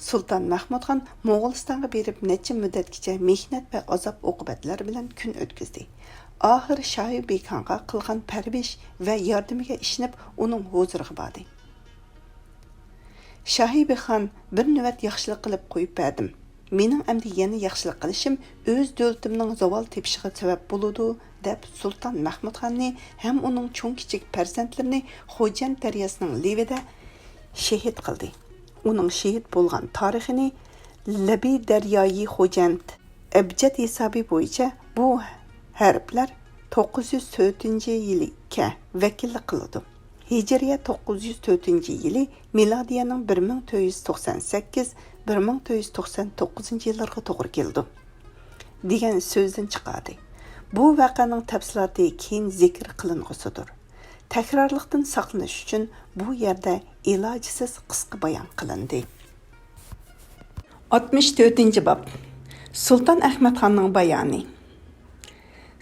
سۇلتان مەھمۇدخان موغۇلىستانغا بېرىپ نەچچە مۇددەتكىچە مېھنەت ۋە ئازاب ئوقۇبەتلەر بىلەن كۈن ئۆتكۈزدى. ئاخىر شاھى بېگخانغا قىلغان پەرۋىش ۋە ياردىمىگە ئىشىنىپ ئۇنىڭ ھۇزۇرىغا باردى. شاھى بېگخان بىر نۆۋەت ياخشىلىق قىلىپ قويۇپ بەردىم. مېنىڭ ئەمدى يەنە ياخشىلىق قىلىشىم ئۆز دۆلىتىمنىڭ زاۋال تېپىشىغا سەۋەب بولىدۇ، دەپ سۇلتان مەھمۇدخاننى ھەم ئۇنىڭ چوڭ كىچىك پەرزەنتلىرىنى خوجەنت دەرياسىنىڭ لېۋىدە شېھىت قىلدى. ئۇنىڭ شېھىت بولغان تارىخىنى لەبى دەريايى خوجەنت، ئەبجەد ھېسابى بويىچە بۇ ھەرپلەر توققۇز يۈز تۆتىنچى يىلىكە ۋەكىللىك قىلىدۇ. ھىجرىيە توققۇز يۈز تۆتىنچى يىلى، مىلادىيەنىڭ بىر مىڭ تۆت يۈز توقسان سەككىز، بىر مىڭ تۆت يۈز توقسان توققۇزىنچى يىللىرىغا توغرا كېلىدۇ، دېگەن سۆزدىن چىقادى. بۇ ۋەقەنىڭ تەپسىلاتى كېيىن زىكىر قىلىنغۇسىدۇر. تەكرارلىقتىن ساقلىنىش ئۈچۈن بۇ يەردە ئىلاجسىز قىسقا بايان قىلىندى. ئاتمىش تۆتىنچى باب. سۇلتان ئەخمەتخاننىڭ بايانى.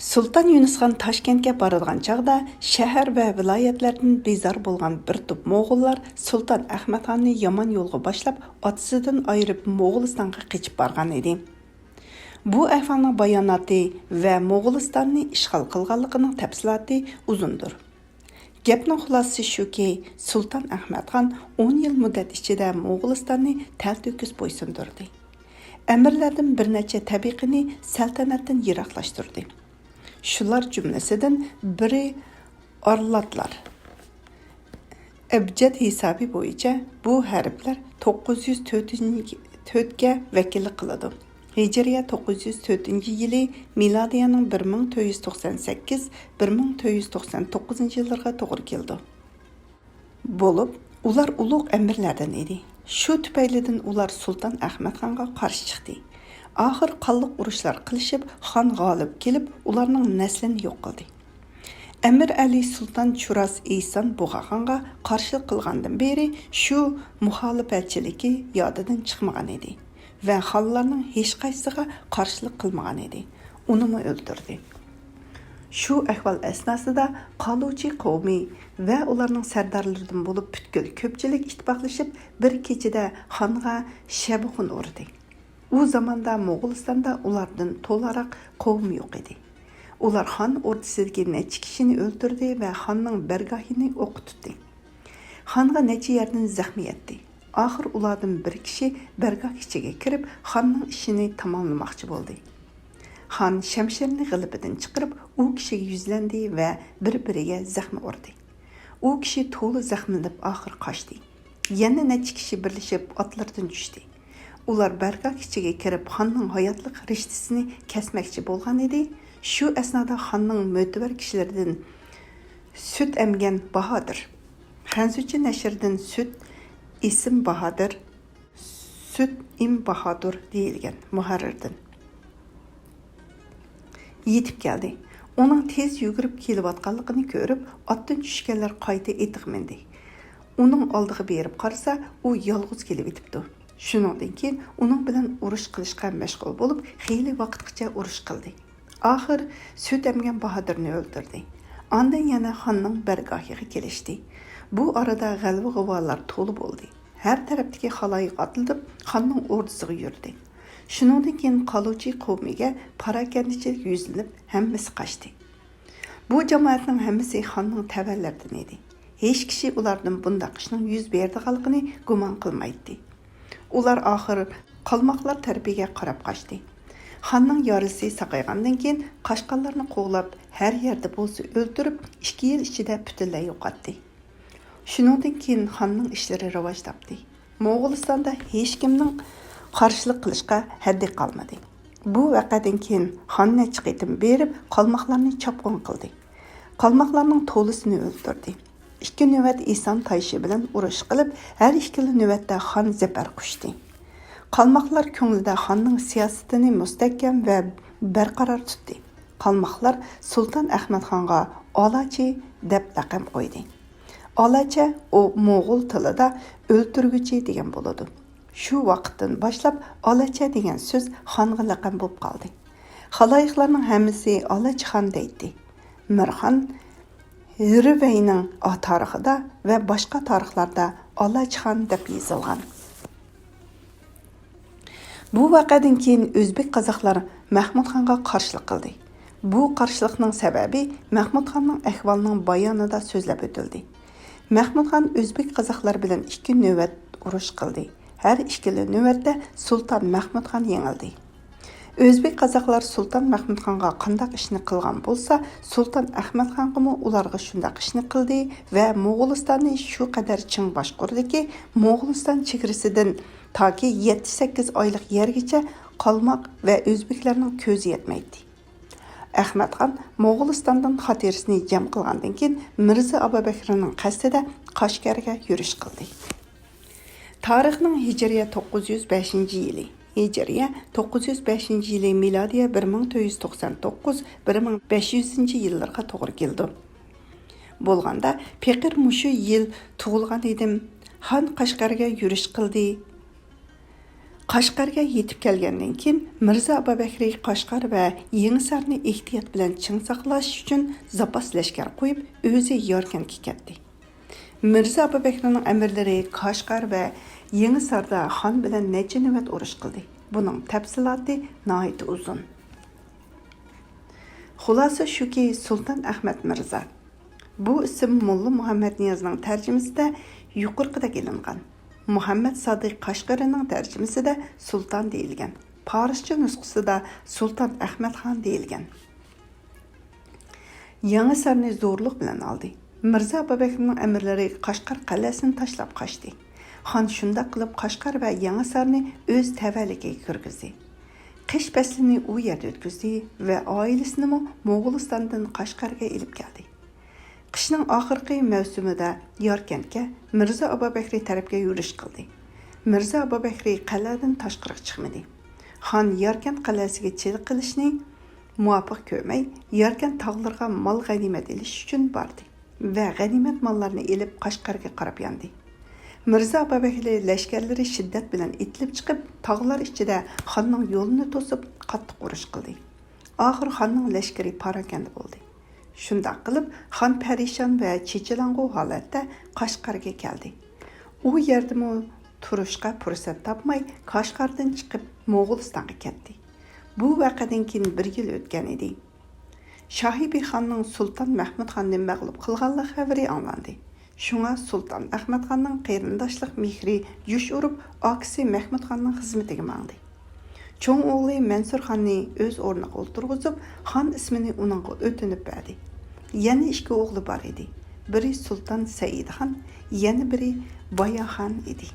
سۇلتان يۇنۇسخان تاشكەنتكە بارىدىغان چاغدا، شەھەر ۋە ۋىلايەتلەردىن بىزار بولغان بىر توپ موغۇللار سۇلتان ئەخمەتخاننى يامان يولغا باشلاپ، ئاتىسىدىن ئايرىپ، موغۇلىستانغا قېچىپ بارغان ئىدى. بۇ ئەھۋالنىڭ باياناتى ۋە موغۇلىستاننى ئىشغال قىلغانلىقىنىڭ تەپسىلاتى ئۇزۇندۇر. گەپنىڭ خۇلاسىسى شۇكى، سۇلتان ئەخمەتخان ئون يىل مۇددەت ئىچىدە موغۇلىستاننى تەلتۆكۈس بويسۇندۇردى. ئەمىرلەردىن بىر نەچچە تەبىقىنى سەلتەنەتتىن يىراقلاشتۇردى. شۇلار جۈملىسىدىن بىرى ئارلاتلار. ئەبجەد ھېسابى بويىچە بۇ ھەرپلەر توققۇز يۈز تۆتىنچى، تۆتكە ۋەكىللىك قىلىدۇ. ھىجرىيە توققۇز يۈز تۆتىنچى يىلى، مىلادىيەنىڭ بىر مىڭ تۆت يۈز توقسان سەككىز، بىر مىڭ تۆت يۈز توقسان توققۇزىنچى يىللىرىغا توغرا كېلىدۇ. بولۇپ، ئۇلار ئۇلۇغ ئەمىرلەردىن ئىدى. شۇ تۈپەيلىدىن ئۇلار سۇلتان ئەخمەتخانغا قارشى چىقتى. ئاخىر قانلىق ئۇرۇشلار قىلىشىپ، خان غالىب كېلىپ، ئۇلارنىڭ نەسلىنى يوق قىلدى. ئەمىر ئەلى سۇلتان چۇراس ئېھسان بۇغاخانغا قارشىلىق قىلغاندىن بېرى، شۇ مۇخالىپەتچىلىكى يادىدىن چىقمىغان ئىدى ۋە خانلارنىڭ ھېچقايسىسىغا قارشىلىق قىلمىغان ئىدى. ئۇنىمۇ ئۆلتۈردى. شۇ ئەھۋال ئەسناسىدا قالۇچى قوۋمى ۋە ئۇلارنىڭ سەردارلىرىدىن بولۇپ پۈتكۈل كۆپچىلىك ئىتتىپاقلىشىپ، بىر كېچىدە خانغا شەبىخۇن ئۇردى. ئۇ زاماندا موغۇلىستاندا ئۇلاردىن تولاراق قوۋم يوق ئىدى. ئۇلار خان ئوردىسىدىكى نەچچە كىشىنى ئۆلتۈردى ۋە خاننىڭ بەرگاھىنى ئوققا تۇتتى. خانغا نەچچە يەردىن زەخمى يەتتى. ئاخىر ئۇلاردىن بىر كىشى بەرگاھ ئىچىگە كىرىپ، خاننىڭ ئىشىنى تاماملىماقچى بولدى. خان شەمشىرىنى غىلىپىدىن چىقىرىپ، ئۇ كىشىگە يۈزلەندى ۋە بىر-بىرىگە زەخمە ئۇردى. ئۇ كىشى تولا زەخىملىنىپ، ئاخىر قاچتى. يەنە نەچچە كىشى بىرلىشىپ، ئاتلىرىدىن چۈشتى. ئۇلار بەرگاھ ئىچىگە كىرىپ، خاننىڭ ھاياتلىق رىشتىسىنى كەسمەكچى بولغان ئىدى. شۇ ئەسنادا خاننىڭ مۆتىۋەر كىشىلىرىدىن سۈت ئەمگەن باھادىر، خەنزۇچە نەشردىن سۈت ئىسىم باھادىر، سۈت ئىم باھادۇر دېيىلگەن مۇھەررىردىن يېتىپ كەلدى. ئۇنىڭ تېز يۈگۈرۈپ كېلىۋاتقانلىقىنى كۆرۈپ، ئاتتىن چۈشكەنلەر قايتا ئېتىغا مىندى. ئۇنىڭ ئالدىغا بېرىپ قارىسا، ئۇ يالغۇز كېلىۋېتىپتۇ. شۇنىڭدىن كېيىن ئۇنىڭ بىلەن ئۇرۇش قىلىشقا مەشغۇل بولۇپ، خېلى ۋاقىتقىچە ئۇرۇش قىلدى. ئاخىر سۈت ئەمگەن باھادىرنى ئۆلتۈردى. ئاندىن يەنە خاننىڭ بەرگاھىغا كېلىشتى. بۇ ئارىدا غەلۋە غۇۋالار تولا بولدى. ھەر تەرەپتىكى خالايىق ئاتلىنىپ، خاننىڭ ئوردىسىغا يۈردى. شۇنىڭدىن كېيىن قالۇچى قوۋمىگە پاراكەندىچىلىك يۈزلىنىپ، ھەممىسى قاچتى. بۇ جامائەتنىڭ ھەممىسى خاننىڭ تەۋەلىرىدىن ئىدى. ھېچ كىشى ئۇلاردىن بۇنداق ئىشنىڭ يۈز بېرىدىغانلىقىنى گۇمان قىلمايتتى. ئۇلار ئاخىر قالماقلار تەرىپىگە قاراپ قاچتى. خاننىڭ يارىسى ساقايغاندىن كېيىن، قاچقانلارنى قوغلاپ، ھەر يەردە بولسا ئۆلتۈرۈپ، ئىككى يىل ئىچىدە پۈتۈنلەي يوقاتتى. شۇنىڭدىن كېيىن خاننىڭ ئىشلىرى راۋاج تاپتى. موغۇلىستاندا ھېچكىمنىڭ قارشىلىق قىلىشقا ھەددى قالمىدى. بۇ ۋەقەدىن كېيىن خان نەچچە قېتىم بېرىپ، قالماقلارنى چاپقۇن قىلدى. قالماقلارنىڭ تولىسىنى ئۆلتۈردى. ئىككى نۆۋەت ئىسان تايشى بىلەن ئۇرۇش قىلىپ، ھەر ئىككىلا نۆۋەتتە خان زەپەر قۇچتى. قالماقلار كۆڭلىدە خاننىڭ سىياسىتىنى مۇستەھكەم ۋە بەرقارار تۇتتى. قالماقلار سۇلتان ئەخمەتخانغا ئالاچى دەپ لەقەم قويدى. ئالاچە ئۇ موغۇل تىلىدا ئۆلتۈرگۈچى دېگەن بولىدۇ. شۇ ۋاقىتتىن باشلاپ ئالاچە دېگەن سۆز خانغا لەقەم بولۇپ قالدى. خالايىقلارنىڭ ھەممىسى ئالاچىخان دەيتتى. مىرخان ھېرىۋەينىڭ تارىخىدا ۋە باشقا تارىخلاردا ئالاچىخان دەپ يېزىلغان. بۇ ۋەقەدىن كېيىن ئۆزبېك قازاقلار مەخمۇتخانغا قارشىلىق قىلدى. بۇ قارشىلىقنىڭ سەۋەبى مەخمۇتخاننىڭ ئەھۋالىنىڭ بايانىدا سۆزلەپ ئۆتۈلدى. مەخمۇتخان ئۆزبېك قازاقلار بىلەن ئىككى نۆۋەت ئۇرۇش قىلدى. ھەر ئىككىلا نۆۋەتتە سۇلتان مەخمۇتخان يېڭىلدى. ئۆزبېك قازاقلار سۇلتان مەخمۇتخانغا قانداق ئىشنى قىلغان بولسا، سۇلتان ئەخمەتخانغىمۇ ئۇلارغا شۇنداق ئىشنى قىلدى ۋە موغۇلىستاننى شۇ قەدەر چىڭ باشقۇردىكى، موغۇلىستان چېگرىسىدىن تاكى يەتتە-سەككىز ئايلىق يەرگىچە قالماق ۋە ئۆزبېكلەرنىڭ كۆزى يەتمەيتتى. ئەخمەتخان موغۇلىستاندىن خاتىرىسىنى جەم قىلغاندىن كېيىن، مىرزا ئابابەكرىنىڭ قەستىدە قەشقەرگە يۈرۈش قىلدى. تارىخنىڭ ھىجرىيە توققۇز يۈز بەشىنچى يىلى، ھىجرىيە توققۇز يۈز بەشىنچى يىلى، مىلادىيە بىر مىڭ تۆت يۈز توقسان توققۇز، بىر مىڭ بەش يۈزىنچى يىللىرىغا توغرا كېلىدۇ. بولغاندا، پېقىر مۇشۇ يىل تۇغۇلغان ئىدىم. خان قەشقەرگە يۈرۈش قىلدى. قەشقەرگە يېتىپ كەلگەندىن كېيىن، مىرزا ئابابەكرى قەشقەر ۋە يېڭىسارنى ئېھتىيات بىلەن چىڭ ساقلاش ئۈچۈن زاپاس لەشكەر قويۇپ، ئۆزى ياركەنتكە كەتتى. مىرزا ئابابەكرىنىڭ ئەمىرلىرى قەشقەر ۋە يېڭىساردا خان بىلەن نەچچە نۆۋەت ئۇرۇش قىلدى. بۇنىڭ تەپسىلاتى ناھايىتى ئۇزۇن. خۇلاسە شۇكى، سۇلتان ئەخمەت مىرزا. بۇ ئىسىم موللا مۇھەممەد نىيازنىڭ تەرجىمىسىدە يۇقىرىقىدەك ئېلىنغان. مۇھەممەد سادىق قەشقىرىنىڭ تەرجىمىسىدە سۇلتان دېيىلگەن. پارسچە نۇسخىسىدا سۇلتان ئەخمەت خان دېيىلگەن. يېڭىسارنى زورلۇق بىلەن ئالدى. مىرزا ئابابەكرىنىڭ ئەمىرلىرى قەشقەر قەلئەسىنى تاشلاپ قاچتى. خان شۇنداق قىلىپ قەشقەر ۋە يېڭىسارنى ئۆز تەۋەلىكىگە كىرگۈزدى. قىش پەسلىنى ئۇ يەردە ئۆتكۈزدى ۋە ئائىلىسىنىمۇ موغۇلىستاندىن قەشقەرگە ئېلىپ كەلدى. قىشنىڭ ئاخىرقى مەۋسۇمىدا ياركەنتكە، مىرزا ئابابەكرى تەرەپكە يۈرۈش قىلدى. مىرزا ئابابەكرى قەلئەدىن تاشقىرىغا چىقمىدى. خان ياركەنت قەلئەسىگە چېلىق قىلىشنى مۇۋاپىق كۆرمەي، ياركەنت تاغلىرىغا مال-غەنىيمەت ئېلىش ئۈچۈن باردى ۋە غەنىيمەت ماللارنى ئېلىپ، قەشقەرگە قاراپ ياندى. مىرزا ئابابەكرى لەشكەرلىرى شىددەت بىلەن ئېتىلىپ چىقىپ، تاغلار ئىچىدە خاننىڭ يولىنى توسۇپ، قاتتىق ئۇرۇش قىلدى. ئاخىر خاننىڭ لەشكىرى پاراكەندە بولدى. شۇنداق قىلىپ، خان پەرىشان ۋە چېچىلاڭغۇ ھالەتتە قەشقەرگە كەلدى. ئۇ يەردىمۇ تۇرۇشقا پۇرسەت تاپماي، قەشقەردىن چىقىپ، موغۇلىستانغا كەتتى. بۇ ۋەقەدىن كېيىن بىر يىل ئۆتكەن ئىدى. شاھى بىخاننىڭ سۇلتان مەھمۇد خاننى مەغلۇپ قىلغانلىق خەۋىرى ئاڭلاندى. شۇڭا سۇلتان ئەخمەتخاننىڭ قېرىنداشلىق مېھرى جۇش ئۇرۇپ، ئاكىسى مەھمۇدخاننىڭ خىزمىتىگە ماڭدى. چوڭ ئوغلى مەنسۇرخاننى ئۆز ئورنىغا ئولتۇرغۇزۇپ، خان ئىسمىنى ئۇنىڭغا ئۆتۈنۈپ بەردى. يەنە ئىككى ئوغلى بار ئىدى. بىرى سۇلتان سەئىدخان، يەنە بىرى باياخان ئىدى.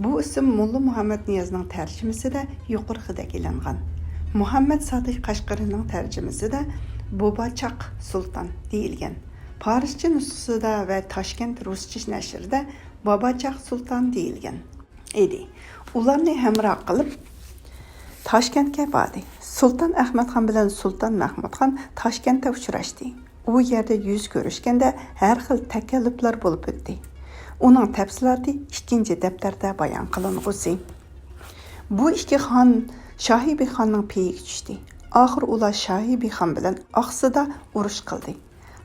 بۇ ئىسىم موللا مۇھەممەد نىيازنىڭ تەرجىمىسىدە يۇقىرىقىدەك ئېلىنغان. مۇھەممەد سادىق قەشقىرىنىڭ تەرجىمىسىدە بوباچاق سۇلتان دېيىلگەن. پارسچە نۇسخىسىدا ۋە تاشكەنت رۇسچە نەشرىدە باباچاق سۇلتان دېيىلگەن ئىدى. ئۇلارنى ھەمراھ قىلىپ تاشكەنتكە باردى. سۇلتان ئەخمەتخان بىلەن سۇلتان مەخمۇتخان تاشكەنتتە ئۇچراشتى. ئۇ يەردە يۈز كۆرۈشكەندە ھەر خىل تەكەللۇپلار بولۇپ ئۆتتى. ئۇنىڭ تەپسىلاتى ئىككىنچى دەپتەردە بايان قىلىنغۇسى. بۇ ئىككى خان شاھى بىخاننىڭ پېيىگە چۈشتى. ئاخىر ئۇلار شاھى بىخان بىلەن ئاقسىدا ئۇرۇش قىلدى.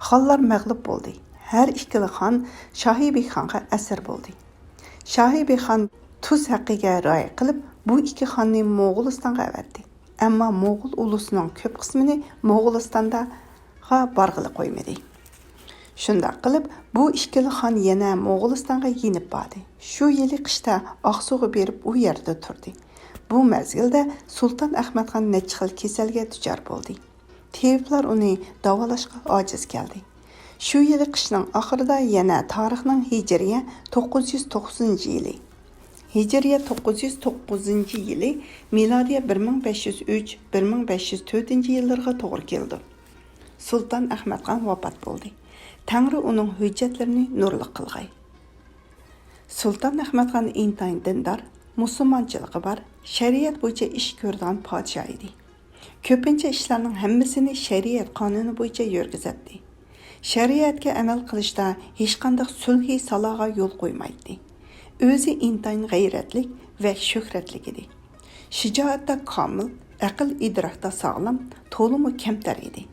خانلار مەغلۇپ بولدى. ھەر ئىككىلا خان شاھى بىخانغا ئەسىر بولدى. شاھى بىخان تۇز ھەققىگە رىئايە قىلىپ، بۇ ئىككى خاننى موغۇلىستانغا ئەۋەتتى. ئەمما موغۇل ئۇلۇسىنىڭ كۆپ قىسمىنى موغۇلىستانغا بارغىلى قويمىدى. شۇنداق قىلىپ، بۇ ئىككىلا خان يەنە موغۇلىستانغا يېنىپ باردى. شۇ يىلى قىشتا ئاقسۇغا بېرىپ، ئۇ يەردە تۇردى. بۇ مەزگىلدە سۇلتان ئەخمەتخان نەچچە خىل كېسەلگە دۇچار بولدى. تېۋىپلار ئۇنى داۋالاشقا ئاجىز كەلدى. شۇ يىلى قىشنىڭ ئاخىرىدا يەنە تارىخنىڭ ھىجرىيە توققۇز يۈز توققۇزىنچى يىلى، ھىجرىيە توققۇز يۈز توققۇزىنچى يىلى، مىلادىيە بىر مىڭ بەش يۈز ئۈچ، بىر مىڭ بەش يۈز تۆتىنچى يىللىرىغا توغرا كېلىدۇ. سۇلتان ئەخمەتخان ۋاپات بولدى. تەڭرى ئۇنىڭ ھۆججەتلىرىنى نۇرلۇق قىلغاي. سۇلتان ئەخمەتخان ئىنتايىن دىندار، مۇسۇلمانچىلىقى بار، شەرىئەت بويىچە ئىش كۆرىدىغان پادىشاھ ئىدى. كۆپىنچە ئىشلارنىڭ ھەممىسىنى شەرىئەت قانۇنى بويىچە يۈرگۈزەتتى. شەرىئەتكە ئەمەل قىلىشتا ھېچقانداق سۈلھى سالاغا يول قويمايتتى. ئۆزى ئىنتايىن غەيرەتلىك ۋە شۆھرەتلىك ئىدى. شىجائەتتە كامىل، ئەقىل ئىدراكتا ساغلام، تولىمۇ كەمتەر ئىدى.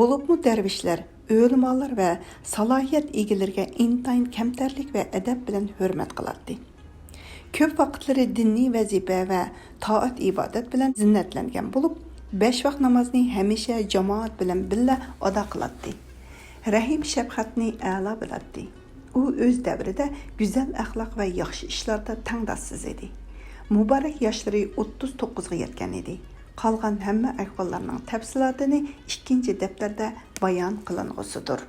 بولۇپمۇ دەرۋىشلەر، ئۆلىمالار ۋە سالاھىيەت ئىگىلىرىگە ئىنتايىن كەمتەرلىك ۋە ئەدەپ بىلەن ھۆرمەت قىلاتتى. كۆپ ۋاقىتلىرى دىنىي ۋەزىپە ۋە تائەت-ئىبادەت بىلەن زىننەتلەنگەن بولۇپ، بەش ۋاق نامازنى ھەمىشە جامائەت بىلەن بىللە ئادا قىلاتتى. رەھىم-شەپقەتنى ئەلا بىلەتتى. ئۇ ئۆز دەۋرىدە گۈزەل ئەخلاق ۋە ياخشى ئىشلاردا تەڭداشسىز ئىدى. مۇبارەك ياشلىرى ئوتتۇز توققۇزغا يەتكەن ئىدى. قالغان ھەممە ئەھۋاللارنىڭ تەپسىلاتىنى ئىككىنچى دەپتەردە بايان قىلىنغۇسىدۇر.